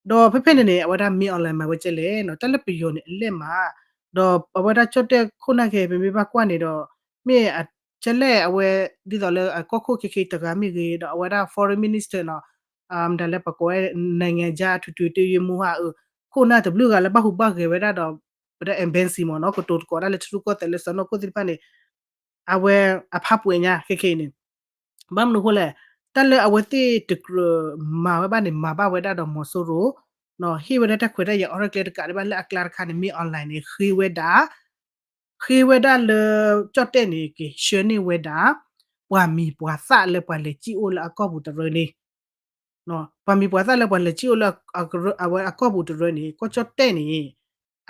ဒီးဖဲဖဲန့ၣ်န့ၣ် အဝဲဒၣ် မင်းအောင်လှိုင် မၤဝဲကဲလဲၣ်နီၤ တၢ်လၢပယီၤန့ၣ်အလဲၢ်မး ဒီးအဝဲဒၣ်ကၠီၣ်တဲၣ်ခိၣ်နၢ်ခဲ ပမ့ၢ်ဘၣ်ကွၢ်န့ၣ်ဒီး မ့ၢ်အကဲလဲၣ်အဝဲ ဒ်သိးလၢအကီၢ်ခိၣ်ခဲခဲတဂၤမ့ၢ်ဂ့ၤ ဒီးအဝဲဒၣ် foreign minister နီၤ မတၤလၢပကိးဝဲ နိုင်ငံခြားအထွေထွေအတွင်းရေးမှူးဟးအၢ ခိၣ်နၢ်တဘျုးဂၤလၢဘၣ်ဟူးဘၣ်ဂဲၤဝဲဒၣ်ဒီး ပတဲ embassy မ့ၢ်နီၤ ကတိၤသကိးဒၣ်လၢထံရူၢ်ကီၢ်သဲးလၢစီၤနီၢ်ခိၣ်သ့ၣ်တဖၣ်န့ၣ် အဝဲအဖးပှဲၤညါခဲခဲအံၤန့ၣ် ဘၣ်မနုၤအဃိလဲၣ် တၢ်လၢအဝဲသ့ၣ်တကြၢးမၤဝဲဘၣ်န့ၣ် မၤဘၣ်ဝဲဒၣ်ဒီးမီၤစိရိၤ ဟ့ၣ်ဝဲဒၣ်တၢ်ခွဲးတၢ်ယာ်အီရဲၣ်ကျဲတကးဒံးဘၣ် လၢအကျါတခါန့ၣ် မင်းအောင်လှိုင် န့ၣ် ဃ့ဝဲဒၣ် ဃ့ဝဲဒၣ်လၢ ကၠီၣ်တဲၣ်န့ၣ် က့ၤဆှၢန့ၢ်ဝဲဒၣ် ပှၤမံၤပှၤသၣ်လၢပှၤလဲၤစံၣ်အိၣ်လၢအကီၢ်ပူၤတရၢန့ၣ် ပှၤမံၤပှၤသၣ်လၢပှၤလဲၤစံၣ်အိၣ်လၢအဝဲအကီၢ်ပူၤတရၢန့ၣ် ကီၢ်ကၠီၣ်တဲၣ်န့ၣ်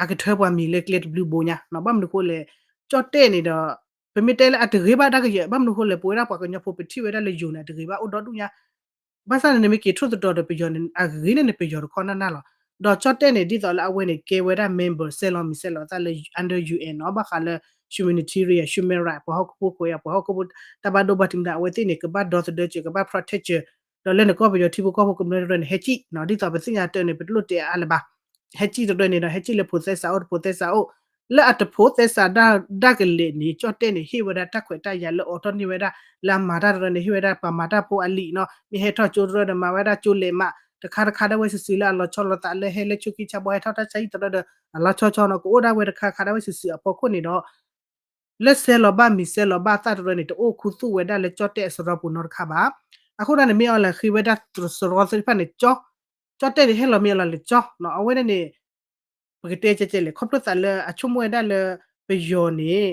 အကထၢပှၤမံၤလၢကျဲတဘျုးဘိညါ ဘၣ်မနုၤအဃိလဲၣ် ကၠီၣ်တဲၣ်န့ၣ်ဒီး ပမ့ၢ်တဲလၢအတဂ့ၤဘၣ်တၢ်ကယဲၢ် ဘၣ်မနုၤအဃိလဲၣ် ပဝဲဒၣ်ပှၤကညီဖိပထံၣ်ဝဲဒၣ်လၢယိၤန့ၣ် အတဂ့ၤဘၣ်အိၣ်ဒီဒူၣ်ညါ ဘၣ်ဆၣ်န့ၣ် နမ့ၢ်က့ၤထိၣ်သတြီၤဒီးပယီၤန့ၣ် အဂ့ၤန့ၢ်န့ၣ်ပယီၤတခီနၢ်နၢ်လီၤ. ဒီးကၠီၣ်တဲၣ်န့ၣ် ဒ်သိးလၢအဝဲန့ၣ် ကဲဝဲဒၣ် member ဆဲးလီၤမံၤဆဲးလီၤသးလၢ under U N နီၤ ဘၣ်ဃးလၢ humanitarian human right ပှၤဟီၣ်ခိၣ်ဖိခွဲးယာ် ပှၤဟီၣ်ခိၣ်ဖိတၢ်ဘၣ်ဒိဘၣ်ထံးမတၤ အဝဲသ့ၣ်န့ၣ် ကဘၣ်ဒီသဒၢစၢၤ ကဘၣ် protect စၢၤ ဒီးလၢနကီၢ်ပယီၤထံဖိကီၢ်ဖိကမျၢၢ်တရၢန့ၣ် ဟဲစံၣ်နီၤ ဒ်သိးပသ့ၣ်ညါတၢ်န့ၣ် ပတလိၣ်တဲအါအါလၢၤဘၣ် ဟဲစံၣ်တရၢန့ၣ်ဒီး ဟဲစံၣ်လၢဖိးသဲစးအိၣ် တဖိးသဲစးအိၣ် လၢအတဖိးသဲစးဒၣ်ကလဲာ်န့ၣ် ကၠီၣ်တဲၣ်န့ၣ် ဟ့ၣ်ဝဲဒၣ်တၢ်ခွဲးတၢ်ယာ်လၢအိးထီၣ်န့ၢ်ဝဲဒၣ် လၢအမၤတၢ်တရၢန့ၣ် ဟ့ၣ်ဝဲဒၣ်ပှၤမၤတၢ်ဖိအလံာ်နီၤ မ့ၢ်ဟဲထီၣ်ကၠိတရၢဒီး မၤဝဲဒၣ်ကၠိလဲးမး တခါတခါဒၣ်ဝဲစုာ်စုာ်လၢအလီၤဆီလိာ်သးလၢဟဲလၢဆိခံဆါဘီ ဟဲထီၣ်တၢ်ဆါဟံၣ်တရၢဒီး အလီၤဆီဆီနီၤ ကအိၣ်ဒၣ်ဝဲတခါတခါဒၣ်ဝဲစုာ်စုာ်အဖီခိၣ်န့ၣ်ဒီး လၢဆဲးလီၤဘၣ်မံၤဆဲးလီၤဘၣ်သၣ်တရၢန့ၣ် တအိၣ်ခူသူၣ်ဝဲဒၣ်လၢကၠီၣ်တဲၣ်အစရီပူၤနီတခါဘၣ်. အဃိဒၣ်န့ၣ် မ့ၢ်အီၤလဲၤဃ့ဝဲဒၣ်စရီသ့ၣ်တဖၣ်န့ၣ် ကၠီ ကၠီၣ်တဲၣ်န့ၣ် ဟဲလီၤမ့ၢ်အီၤလီၤလၢကၠီ အဝဲဒၣ်န့ၣ် ပကတဲကဲကဲလဲၣ် ခီဖျိသးလၢအဆိကမိၣ်ဝဲဒၣ်လၢပယီၤန့ၣ်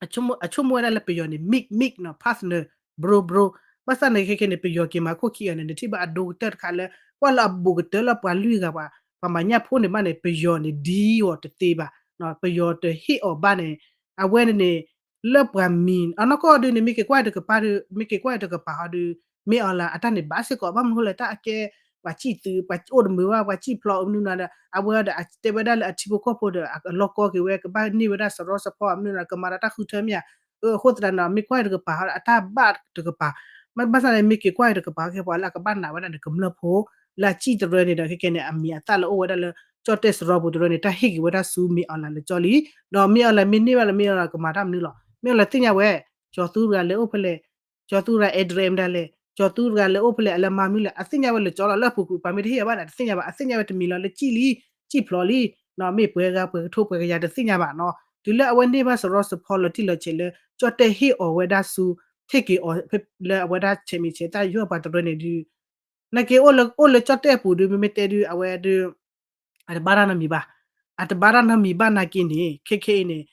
အဆိကမိၣ်ဝဲဒၣ်လၢပယီၤန့ၣ် mix mix နီၤ partner bro bro ဘၣ်ဆၣ်န့ၣ်ခဲခဲန့ၣ် ပယီၤက့ၤမၤခိၣ်ခံဂၤန့ၣ် နထံၣ်ဘၣ်အဒိကတၢၢ်တခါလၢ ကွၢ်လၢအဘူးကတၢၢ်လၢပှၤလွံၢ်ဂၤပှၤ ပှၤမၤညၣ်ဖိန့ၣ်ဘၣ်န့ၣ် ပယီၤန့ၣ် ဒ်အီၤတသ့ဘၣ် ပယီၤတဟ့ၣ်အီၤဘၣ်န့ၣ် အဝဲန့ၣ်န့ၣ် လၢပှၤမံၤ အနီၢ်ကီၢ်ဒုးန့ၣ် မ့ၢ်က့ၤကွၢ်တကပၤ မ့ၢ်က့ၤကွၢ်တကပၤဟီဒုး မ့ၢ်အီၤလၢအတၢ်န့ၣ်ဘၣ်စ့ၢ်ကီး ဘၣ်မနုၤဃိလဲၣ် တၢ်အကဲ ပှၤစံၣ်သုး ပှၤအိၣ်တမုာ်ဘၣ် ပှၤစံၣ်ဖျိးမနုၤနၤဒီး အဝဲဒီးအတဲဝဲဒၣ်လၢအထံဖိကီၢ်ဖိဒီး အလီၢ်ကီက့ၤဝဲ ကဘၣ်န့ၢ်ဝဲဒၣ်စရီစဖီ မနုၤနၤ ကမၤဒီးတၢ်ဃုထၢမ့ၢ်ဧါ. အဃိသတးဒီး မ့ၢ်ကွၢ်တကပၤ အတၢ်ဘၣ်တကပၤ ဘၣ်ဆၣ်န့ၣ် မ့ၢ်က့ၤကွၢ်တကပၤ ခဲပှၤလၢအကဘၣ်နာ်ဝဲဒၣ်န့ၣ် ကမျၢၢ်ဖိ လၢအစံၣ်တရၢန့ၣ်ဒီး ခဲကဲန့ၣ် အမံၤအသၣ်လၢအိၣ်ဝဲဒၣ်လၢ ကၠီၣ်တဲၣ်စရီပူၤတရၢန့ၣ် တၢ်ဟ့ၣ်က့ၤဝဲဒၣ်ဆူမ့ၢ်အီၣ်လဲၣ်လၢကၠီလံ. ဒီးမ့ၢ်အီၣ်လဲၣ်မ့ၢ်န့ၢ်ဘၣ်လၢမ့ၢ်အီၣ်လဲၣ်ကမၤတၢ်မနုၤလီၤ. မ့ၢ်အီၣ်လဲၣ်သ့ၣ်ညါဝဲ ကၠီၤသူတဂၤလဲၤအိၣ်ဖဲလဲၣ်, ကၠီၤသူတဂၤ address မတၤလဲၣ်, ကၠီၤသူတဂၤလဲၤအိၣ်ဖဲလဲၣ် အလၢမၤမနုၤလဲၣ် အသ့ၣ်ညါဝဲလၢကၠီလီၤ လၢအပူၤကွံာ် ပှၤမ့ၢ်တဟ့ၣ်အီၤဘၣ်န့ၣ် တသ့ၣ်ညါဘၣ် အသ့ၣ်ညါဝဲတမံၤလီၤ လၢစံၣ်လံ စံၣ်ဖျိးလံ မ့ၢ်ပှဲၤဂၤပှဲၤကထိပှဲၤကယၤတသ့ၣ်ညါဘၣ်နီၤ. တုၤလၢအဝဲန့ၢ်ဘၣ်စရီစဖီလီၤတံၢ်လီၤဆဲးလၢ ကၠီၣ်တဲၣ်ဟ့ၣ်အီၤဝဲဒၣ်ဆူ ဟ့ၣ်က့ၤအီၤလၢအဝဲဒၣ်ဆဲးမံၤဆဲးတၢ်ယိၣ်ပှၤတရၢန့ၣ်ဒုး နာ်က့အိၣ်လၢ အိၣ်လၢကၠီၣ်တဲၣ်အပူၤဒုး မ့မ့ၢ်တဲဒုး အဝဲဒုး အတဘၣ်တၢ်နီတမံၤဘၣ်. အတဘၣ်တၢ်နီတမံၤဘၣ်နာ်က့န့ၣ် ခဲခဲအံၤန့ၣ်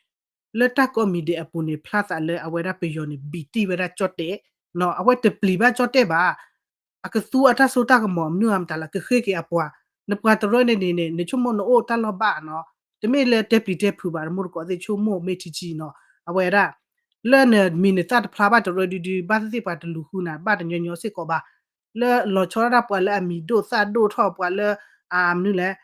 လၢတၢ်ကိးမံၤဒဲးအပူၤန့ၣ် ဖျါသးလၢအဝဲဒၣ်ပယီၤန့ၣ် ဘံးတံၢ်ဝဲဒၣ်ကၠီၣ်တဲၣ်, အဝဲတပျံၤဘၣ်ကၠီၣ်တဲၣ်ဘၣ်. အကသူအတၢ်စိတၢ်ကမီၤမနုၤအမတၤလၢကဃ့က့ၤအပှၤ, နပှၤတရၢန့ၣ်န့ၣ် နဆိကမိၣ်နအိၣ်တၢ်လီၢ်ဘၣ်နီၤ, တမ့ၢ်လၢတဲပျံၤတဲဖုးဘၣ် တမူတကိးသ့ၣ်ဆိကမိၣ်မ့ၢ်ထံထံနီၤ, အဝဲဒၣ် လၢနမံၤနသၣ်တဖျါဘၣ်တရၢဒုဒု ဘၣ်သ့ၣ်သ့ၣ်ပှၤတလူၤဃုနၤ ဘၣ်တညီညီစ့ၢ်ကီးဘၣ်. လၢလီၤဆီဒၣ်တၢ်ပှၤလၢအမံၤဒိၣ်သၣ်ဒိၣ်ထီၣ်ပှၤလၢ အမနုၤလဲၣ်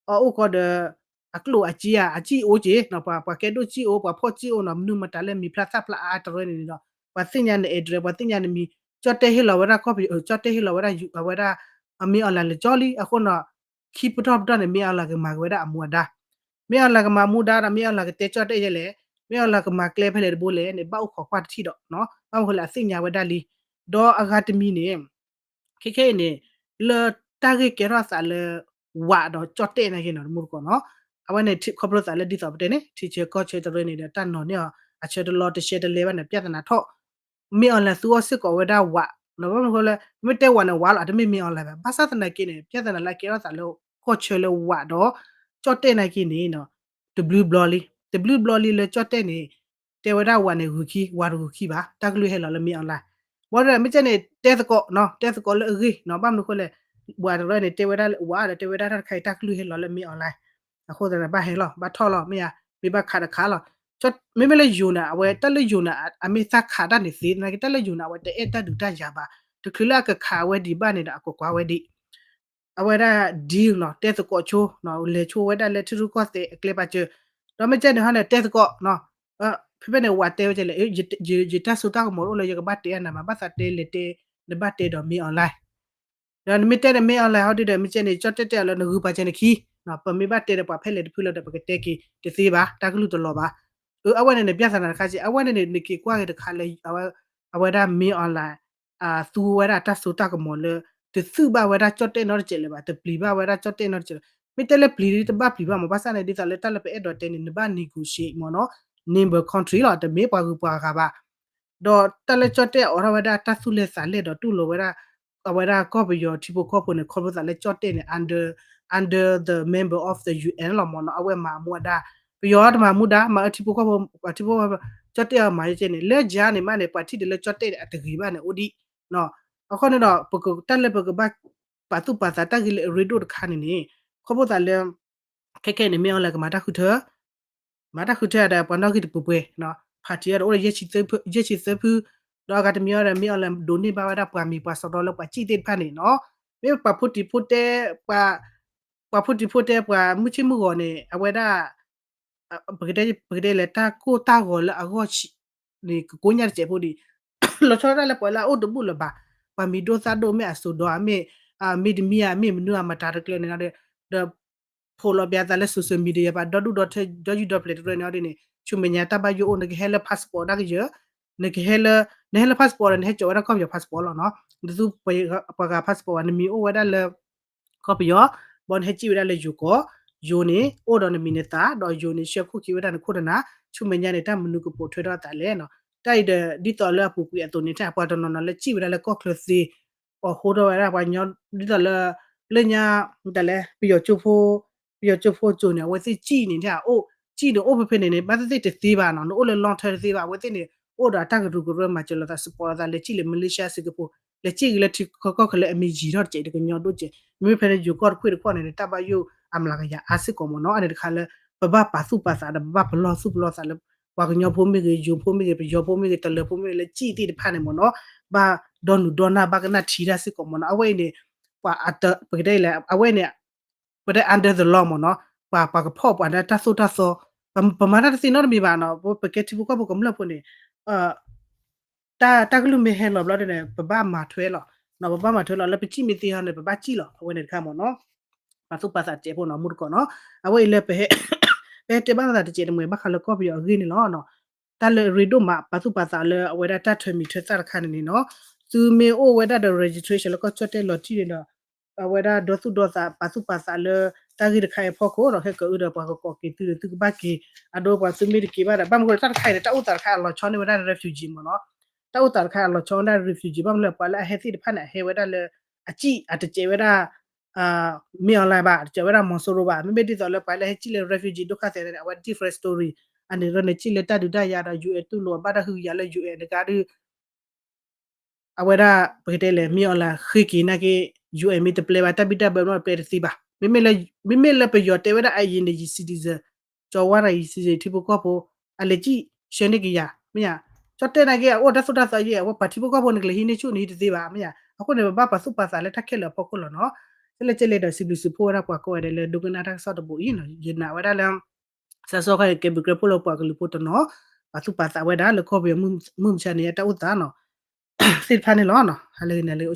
အအိၣ်ကီဒီး အကျိၣ်အစ့ဧါ အစံၣ်အိၣ်က့ၤ ပှၤကဲဒိၣ်စံၣ်အိၣ် ပှၤဖှီၣ်စံၣ်အိၣ်နီၤ မနုၤမတၤလၢမံၤဖျါသၣ်ဖျါအါတရၢန့ၣ်ဒီး ပှၤသ့ၣ်ညါန address ပှၤသ့ၣ်ညါနမံၤ ကၠီၣ်တဲၣ်ဟ့ၣ်လီၤဝဲဒၣ်ကီၢ်ပယီၤ ကၠီၣ်တဲၣ်ဟ့ၣ်လီၤဝဲဒၣ် အဝဲဒၣ် အမ့ၢ်အီၣ်လဲၣ်လၢကၠီလံ အဃိနီၤ ခံပတီၢ်ပတီၢ်န့ၣ် မ့ၢ်အီၣ်လဲၣ်ကမၤက့ၤဝဲဒၣ်အမူအဒါ မ့ၢ်အီၣ်လဲၣ်ကမၤမူဒါဒီး မ့ၢ်အီၣ်လဲၣ်ကတဲကၠီၣ်တဲၣ်ယဲလဲၣ် မ့ၢ်အီၣ်လဲၣ်ကမၤကျဲဖဲလဲၣ်တဘိလဲၣ်န့ၣ် ဘၣ်အိၣ်ခိးကွၢ်တထံၣ်ဒီး ဘၣ်မနုၤဃိလဲၣ်အသ့ၣ်ညါဝဲဒၣ်လံ ဒီးအဂၤတမံၤန့ၣ် ခဲခဲအံၤန့ၣ် လၢတၢ်ဂ့ၢ်ကဲထီၣ်သးလၢ ဝးဒီးကၠီၣ်တဲၣ်နာ်က့နီၤ တမူတကိးနီၤ အဝဲန့ၣ် ခီဖျိသးလၢဒ်သိးပတဲန့ၣ် ထံဆၢကီၢ်ဆၢတရၢန့ၣ်ဒီး တၢ်နီၤန့ၢ်အီၤ အဆၢတလီတရှဲတလဲဘၣ်န့ၣ် ပြဿနာထီၣ် မ့ၢ်အီၣ်လဲၣ်သူအီၤစ့ၢ်ကီးဝဲဒၣ်ဝး မ့ၢ်တဲဝးန့ၣ်ဝးလီၤ အတမ့ၢ်မ့ၢ်အီၣ်လဲၣ်ဘၣ် ဘၣ်ဆၣ်သနာ်က့န့ၣ် ပြဿနာလၢအကဲထီၣ်သးလၢ ကီၢ်ဆၢလၢဝးဒီး ကၠီၣ်တဲၣ်နာ်က့န့ၣ် တဘျုးဘျီလံ တဘျုးဘျီလံလၢကၠီၣ်တဲၣ်န့ၣ် တဲဝဲဒၣ်ဝးန့ၣ်ဂုာ်ခံ ဝးတဂုာ်ခံဘၣ် တၢ်ကလုၢ်ဟဲလီၤလၢမ့ၢ်အီၣ်လဲၣ် ဘၣ်ဒီးမ့ၢ်ကဲန့ၣ် တဲသကိးနီၤ တဲသကိးလၢအဂ့ၢ်နီၤ ဘၣ်မနုၤဃိလဲၣ် ဝးတရၢန့ၣ် တဲဝဲဒၣ်လၢဝးဒီးတဲဝဲဒၣ်တၢ်တခါအံၤ တၢ်ကလုၢ်ဟဲလီၤလၢမ့ၢ်အီၣ်လဲၣ် အဃိသတးန့ၣ်ဘၣ်ဟဲလီၤ ဘၣ်ထီၣ်လီၤ မ့ၢ်ဧါ မ့ၢ်ဘၣ်ခးတခးလီၤ မ့မ့ၢ်လၢယိၤန့ၣ် အဝဲတၢ်လၢယိၤန့ၣ် အမ့ၢ်သးခးတၢ်န့ၣ်သ့ သနာ်က့တၢ်လၢယိၤန့ၣ် အဝဲတအဲၣ်တၢ်ဒုးတၢ်ယၤဘၣ် တချုးလၢအကခးဝဲဒံးဘၣ်န့ၣ်ဒီး အကကွၢ်ဝဲဒံး အဝဲဒၣ် deal နီၤ တဲသကိးဆိ လဲၤဆိဝဲဒၣ်လၢထံရူၢ်ကီၢ်သဲးအကျဲပာ်စၢၤ ဒီးမ့ၢ်ကဲန့ၣ်ဟီန့ၣ် တဲသကိး ဖဲဖဲန့ၣ် ဝးတဲဝဲကဲလဲၣ် ယတၢ်စိတၢ်ကမီၤတအိၣ်လၢယကဘၣ်တဲအနၤမး ဘၣ်သးတဲလဲၤတဲ နဘၣ်တဲဒီးမ့ၢ်အီၣ်လဲၣ် ဒီးနမ့ၢ်တဲဒီးမ့ၢ်အီၣ်လဲၣ်ဟီဒုဒီး မ့ၢ်ကဲန့ၣ် ကၠီၣ်တဲၣ်တဲအီၤလၢနဂုာ်ပာ်စၢၤနခံ ပမ့ၢ်ဘၣ်တဲဒီးပှၤဖဲလဲၣ်တဖုလၢဒီး ပကတဲက့ၤတသ့ဘၣ် တၢ်ကလုၢ်တလီၤဘၣ် အဝဲန့ၣ်န့ၣ် ပြဿနာတခါက့ အဝဲန့ၣ်န့ၣ် နက့ၤကွၢ်က့ၤတခါလၢ အဝဲဒၣ်မ့ၢ်အီၣ်လဲၣ် သူဝဲဒၣ်တၢ်စိတၢ်ကမီၤလၢ တသုးဘၣ်ဝဲဒၣ်ကၠီၣ်တဲၣ်နီတစဲးလၢၤဘၣ် တပျံၤဘၣ်ဝဲဒၣ်ကၠီၣ်တဲၣ်နီတစဲးလၢၤ မ့ၢ်တဲလၢပျံၤတဘၣ်ပျံၤဘၣ်မး ဘၣ်ဆၣ်န့ၣ် ဒ်သိးလၢတၢ်လၢပအဲၣ်ဒိးတဲန့ၣ် နဘၣ် negotiate မးနီၤ neighbor country လီၤ တမ့ၢ်ပှၤဂုၤပှၤဂၤဘၣ် ဒီးတၢ်လၢကၠီၣ်တဲၣ်အိးထီၣ်ဝဲဒၣ်တၢ်သူၣ်လဲၤသးလဲၢ်ဒီးတူၢ်လိာ်ဝဲဒၣ် အဝဲဒၣ်ကီၢ်ပယီၤထံဖိကီၢ်ဖိန့ၣ် ခီဖျိသးလၢကၠီၣ်တဲၣ်န့ၣ် under under the member of the U N လီၤမးနီၤ အဝဲမၤအမူအဒါ ပယီၤတမၤမူဒါ မၤအၢထံဖိကီၢ်ဖိ ပှၤထံဖိကီၢ်ဖိ ကၠီၣ်တဲၣ်အမၤယဲကဲန့ၣ် လၢယၤန့ၣ်မးန့ၣ် ပှၤထံၣ်ဒ်လၢကၠီၣ်တဲၣ်န့ၣ် အတဂ့ၤဘၣ်န့ၣ် အိၣ်ဒံး အခီန့ၣ်ဒီး ပကတၢ်လၢပကဘၣ် ပာ်သူၣ်ပာ်သးတၢ်ဂ့ၢ်လၢအရ့ဒိၣ်တခါန့ၣ်န့ၣ် ခီဖျိသးလၢ ခဲခဲန့ၣ် မ့ၢ်အီၣ်လဲၣ်ကမၤတၢ်ဃုထၢ မၤတၢ်ဃုထၢဒီးပှၤနီၣ်ဂံၢ်တပှဲၤပှဲၤ party အံၤဒီးအိၣ်ဒီး ယဲၢ်ဆံသၢဖု ဒီးအဂၤတမံၤအံၤဒီး မ့ၢ်အီၣ်လဲၣ်ဒိးန့ၢ်ဘၣ်ဝဲဒၣ်ပှၤမံၤပှၤစရီလၢပှၤစံၣ်သ့ၣ်တဖၣ်န့ၣ်နီၤ မ့ၢ်ပှၤဖိတံၤဖိတဲ ပှၤဖိတံၤဖိတဲပှၤမုၢ်ဆ့ၣ်မုၢ်ဂီၤန့ၣ် အဝဲဒၣ် ပကတဲလဲၣ် တၢ်ကိၢ်တၢ်ဂီၤလၢအဂီၢ်ဆံးန့ၣ် ကကိးညါတစဲးဖိဒံး လီၤဆီဒၣ်တၢ်လၢပှၤလၢအအိၣ်တဘူၣ်လၢၤဘၣ် ပှၤမံၤဒိၣ်သၣ်ဒိၣ်မ့ၢ်အစိၤဒီးအမ့ၢ် မ့ၢ်တမံၤဧါ မ့ၢ်မနုၤဧါ မတၤတကျၢၤန့ၣ်ဒီး ဒီး ဖိးလီၤပျးသးလၢ social media ပှၤဒီဒူၣ်ဒီထၢ ဒီယူၢ်ဒီပျဲၢ်တရၢန့ၣ်အီၤဒ်န့ၣ် ဆူမဲာ်ညါတၢ်ဘၣ်ယိၣ်အိၣ် နကဟဲလၢ passport တၢ်ကယၢၤ နကဟဲလၢ နဟဲလၢ passport ဒီး နဟဲစိာ်ဝဲဒၣ်ကီၢ်ပယီၤ passport လီၤနီၤ နသူပှၤဂၤ passport ဘၣ် နမံၤအိၣ်ဝဲဒၣ်လၢ ကီၢ်ပယီၤ ဘၣ်နဟဲစံၣ်ဝဲဒၣ်လၢယိၤကီၢ် ယိၤန့ၣ် အိၣ်ဒီးနမံၤနသၣ် ဒီးယိၤန့ၣ် ဆှၢခိၣ်ခံဝဲဒၣ်နခိၣ်နနၢ် ဆူမဲာ်ညါန့ၣ် တၢ်မနုၤကပိာ်ထွဲထီၣ်အသးလဲၣ်နီၤ တၢ်အံၤဒီး ဒ်သိးလၢအပူၤကွံာ်အသိးန့ၣ် ထဲပှၤတနီၤနီၤလၢစံၣ်ဝဲဒၣ်လၢကီၢ်ချၢသ့ အိးထီၣ်ဝဲဒၣ်ပှၤကညီ ဒ်သိးလၢ လၢညါ တၢ်လဲၣ် ပယီၤကၠိဖိ ပယီၤကၠိဖိကၠိန့ၣ် အဝဲသ့ၣ်စံၣ်န့ၣ် ထဲအိၣ် စံၣ်န့ၣ်အိၣ်ဖဲဖဲန့ၣ်န့ၣ် ဘၣ်သ့ၣ်သ့ၣ်တသ့ဘၣ်နီၤ နအိၣ်လၢ long term တသ့ဘၣ် အဝဲသ့ၣ်န့ၣ် အိၣ်ဒီးအတၢ်ကရူၢ်ကရၢမၤစၢၤလိာ်သး support လိာ်သး လဲၤစံၣ်လၢ Malaysia စ့ၢ်ကီးဖိ လဲၤစံၣ်က့ၤလၢထံကီၢ်ချၢလၢအမ့ၢ်ယံၤထီၣ်တစဲး တကညီဒိၣ်စဲး မ့မ့ၢ်ဖဲန့ၣ် ယိၤကီၢ်တခွ့ၣ်တခီၣ်န့ၣ် တၢ်ဘၣ်ယိၣ်အမျးကယၤအါစ့ၢ်ကီးမ့ၢ်နီၤ အန့ၣ်တခါလၢ ပဘၣ်ပာ်သူၣ်ပာ်သးဒီး ပဘၣ်ပလီၢ်သူၣ်ပလီၢ်သးလၢ ပှၤကညီဖိမ့ၢ်ဂ့ၤ ယိၤဖိမ့ၢ်ဂ့ၤ ပယီၤဖိမ့ၢ်ဂ့ၤ တလၢၤဖိမ့ၢ်ဂ့ၤ လၢစံၣ်သ့ၣ်တဖၣ်န့ၣ်မ့ၢ်နီၤ ဘၣ်ဒီနုာ်ဒီနၢ် ဘၣ်ကနၣ်ထံတၢ်စ့ၢ်ကီးမ့ၢ်နီၤ အဝဲအံၤန့ၣ် ပှၤအတ ပကတဲလဲၣ် အဝဲန့ၣ် ပတဲ under the law မ့ၢ်နီၤ, ပှၤ ပှၤကဖီၣ်ပှၤဒၣ်တၢ်သိၣ်တၢ်သီ, ပ ပမၤတၢ်တသ့နီတမံၤဘၣ်နီၤ, ပ ပကဲထံဖိကီၢ်ဖိကမျၢၢ်ဖိန့ၣ် တၢ် တၢ်ကလုၢ်မ့ၢ်ဟဲလီၤဘျီဒ်န့ၣ် ပဘၣ်မၤထွဲလီၤ, ပဘၣ်မၤထွဲလီၤ လၢပစံၣ်မ့ၢ်သ့ဟီန့ၣ် ပဘၣ်စံၣ်လီၤ အဝဲန့ၣ်တခါမ့ၢ်နီၤ, ပာ်သူၣ်ပာ်သးတစဲးဖိနီၤ မူတကိးနီၤ, အဝဲအံၤလၢပဟဲ ပဟဲတဲဘၣ်သးတစဲးတမှဲၤ ဘၣ်ဃးလၢကီၢ်ပယီၤအဂ့ၢ်န့ၣ်လီၤ. တၢ်လၢအရ့ဒိၣ်မး ပာ်သူၣ်ပာ်သးလၢအဝဲဒၣ်တၢ်ထၢမံၤထၢသၣ်တခါန့ၣ်န့ၣ်နီၤ, သုမ့ၢ်အိၣ်ဝဲဒၣ်ဒီး registration လၢကီၢ်ကၠီၣ်တဲၣ်လီၤတံၢ်န့ၣ်ဒီး အဝဲဒၣ်ဒီသူၣ်ဒီသး ပာ်သူၣ်ပာ်သးလၢ တၢ်ဂ့ၢ်တခါအံၤအဖီခိၣ်ဒီး ဟဲကၢးအုဒီးပှၤကကိးက့ၤသုဒီး သုကဘၣ်က့ၤ, အဒိပှၤသုမ့ၢ်တက့ၤဘၣ်ဒီး ဘၣ်မနုၤဃိလၢတၢ်တခါအံၤန့ၣ် တၢ်အိၣ်သးတခါအလီၤဆီန့ၢ်ဝဲဒၣ် refugee မ့ၢ်နီၤ, တၢ်အိၣ်သးတခါအလီၤဆီဝဲဒၣ် refugee ဘၣ်မနုၤလၢပှၤလၢအဟဲသ့ၣ်တဖၣ်န့ၣ် အဟဲဝဲဒၣ်လၢ အစံၣ်အတစဲးဝဲဒၣ် မ့ၢ်အီၤလၢၤဘၣ် တစဲးဝဲဒၣ်မီၤစိရိၤဘၣ် မ့မ့ၢ်ဒ်သိးလၢပှၤလၢဟဲစံၣ်လၢ refugee ဒိၣ်ခါသဲးန့ၣ် အဝဲ different story, အန့ၣ်ဒီးန့ၣ်စံၣ်လၢတၢ်ဒုးတၢ်ယၤဒီး UN တူၢ်လိာ်အဘၣ်တၢ်ဟုကယာ်လၢ UN တဂၤဒီး အဝဲဒၣ် ပကတဲလဲၣ် မ့ၢ်အီၤလၢၤ ဃ့က့ၤနာ်က့ UN မ့ၢ်တပျဲဘၣ် တၢ်ဘံၣ်တၢ်ဘၢမ့ၢ်တပျဲတသ့ဘၣ်, မ့မ့ၢ်လၢပယီၤတဲဝဲဒၣ် အအံၤန့ၣ် ယ citizen, ကၠီဝါဒီးယ citizen ထံဖိကီၢ်ဖိ အလဲၤစံၣ်ဆှၢန့ၢ်က့ၤယၤ မ့ၢ်ဧါ, ကၠီၣ်တဲၣ်နာ်က့ အအိၣ်တၢ်သိၣ်တၢ်သီယဲ အဝဲပှၤထံဖိကီၢ်ဖိန့ၣ် ကလဲၤဟံးန့ၢ်ဆူၣ်န့ၣ်ဟံးတသ့ဘၣ် မ့ၢ်ဧါ, အဃိန့ၣ် ပဘၣ်ပာ်သူၣ်ပာ်သးလၢတၢ်ခဲလၢာ်အဖီခိၣ်လီၤနီၤ, ကဲလဲၣ်ကဲလဲၣ်ဒီး စံးဘျုးစံးဖှိၣ်ဝဲဒၣ်ပှၤကိးဂၤဒဲးလၢ ဒိကနၣ်တၢ်ကစီၣ်တဘိအံၤနီၤ, ယနာ်ဝဲဒၣ်လၢ စးစီခါအံၤ ကဲဘျုးကဲဖှိၣ်လၢပှၤကလုာ်ဖိတနီၤ ပာ်သူၣ်ပာ်သးဝဲဒၣ်လၢကီၢ်ပယီၤမုၢ်မဆါန့ၣ် တၢ်အိၣ်သးနီၤ သ့ၣ်တဖၣ်န့ၣ်လီၤ, ဟါလၢဂ့ၤန့ၣ်လၢ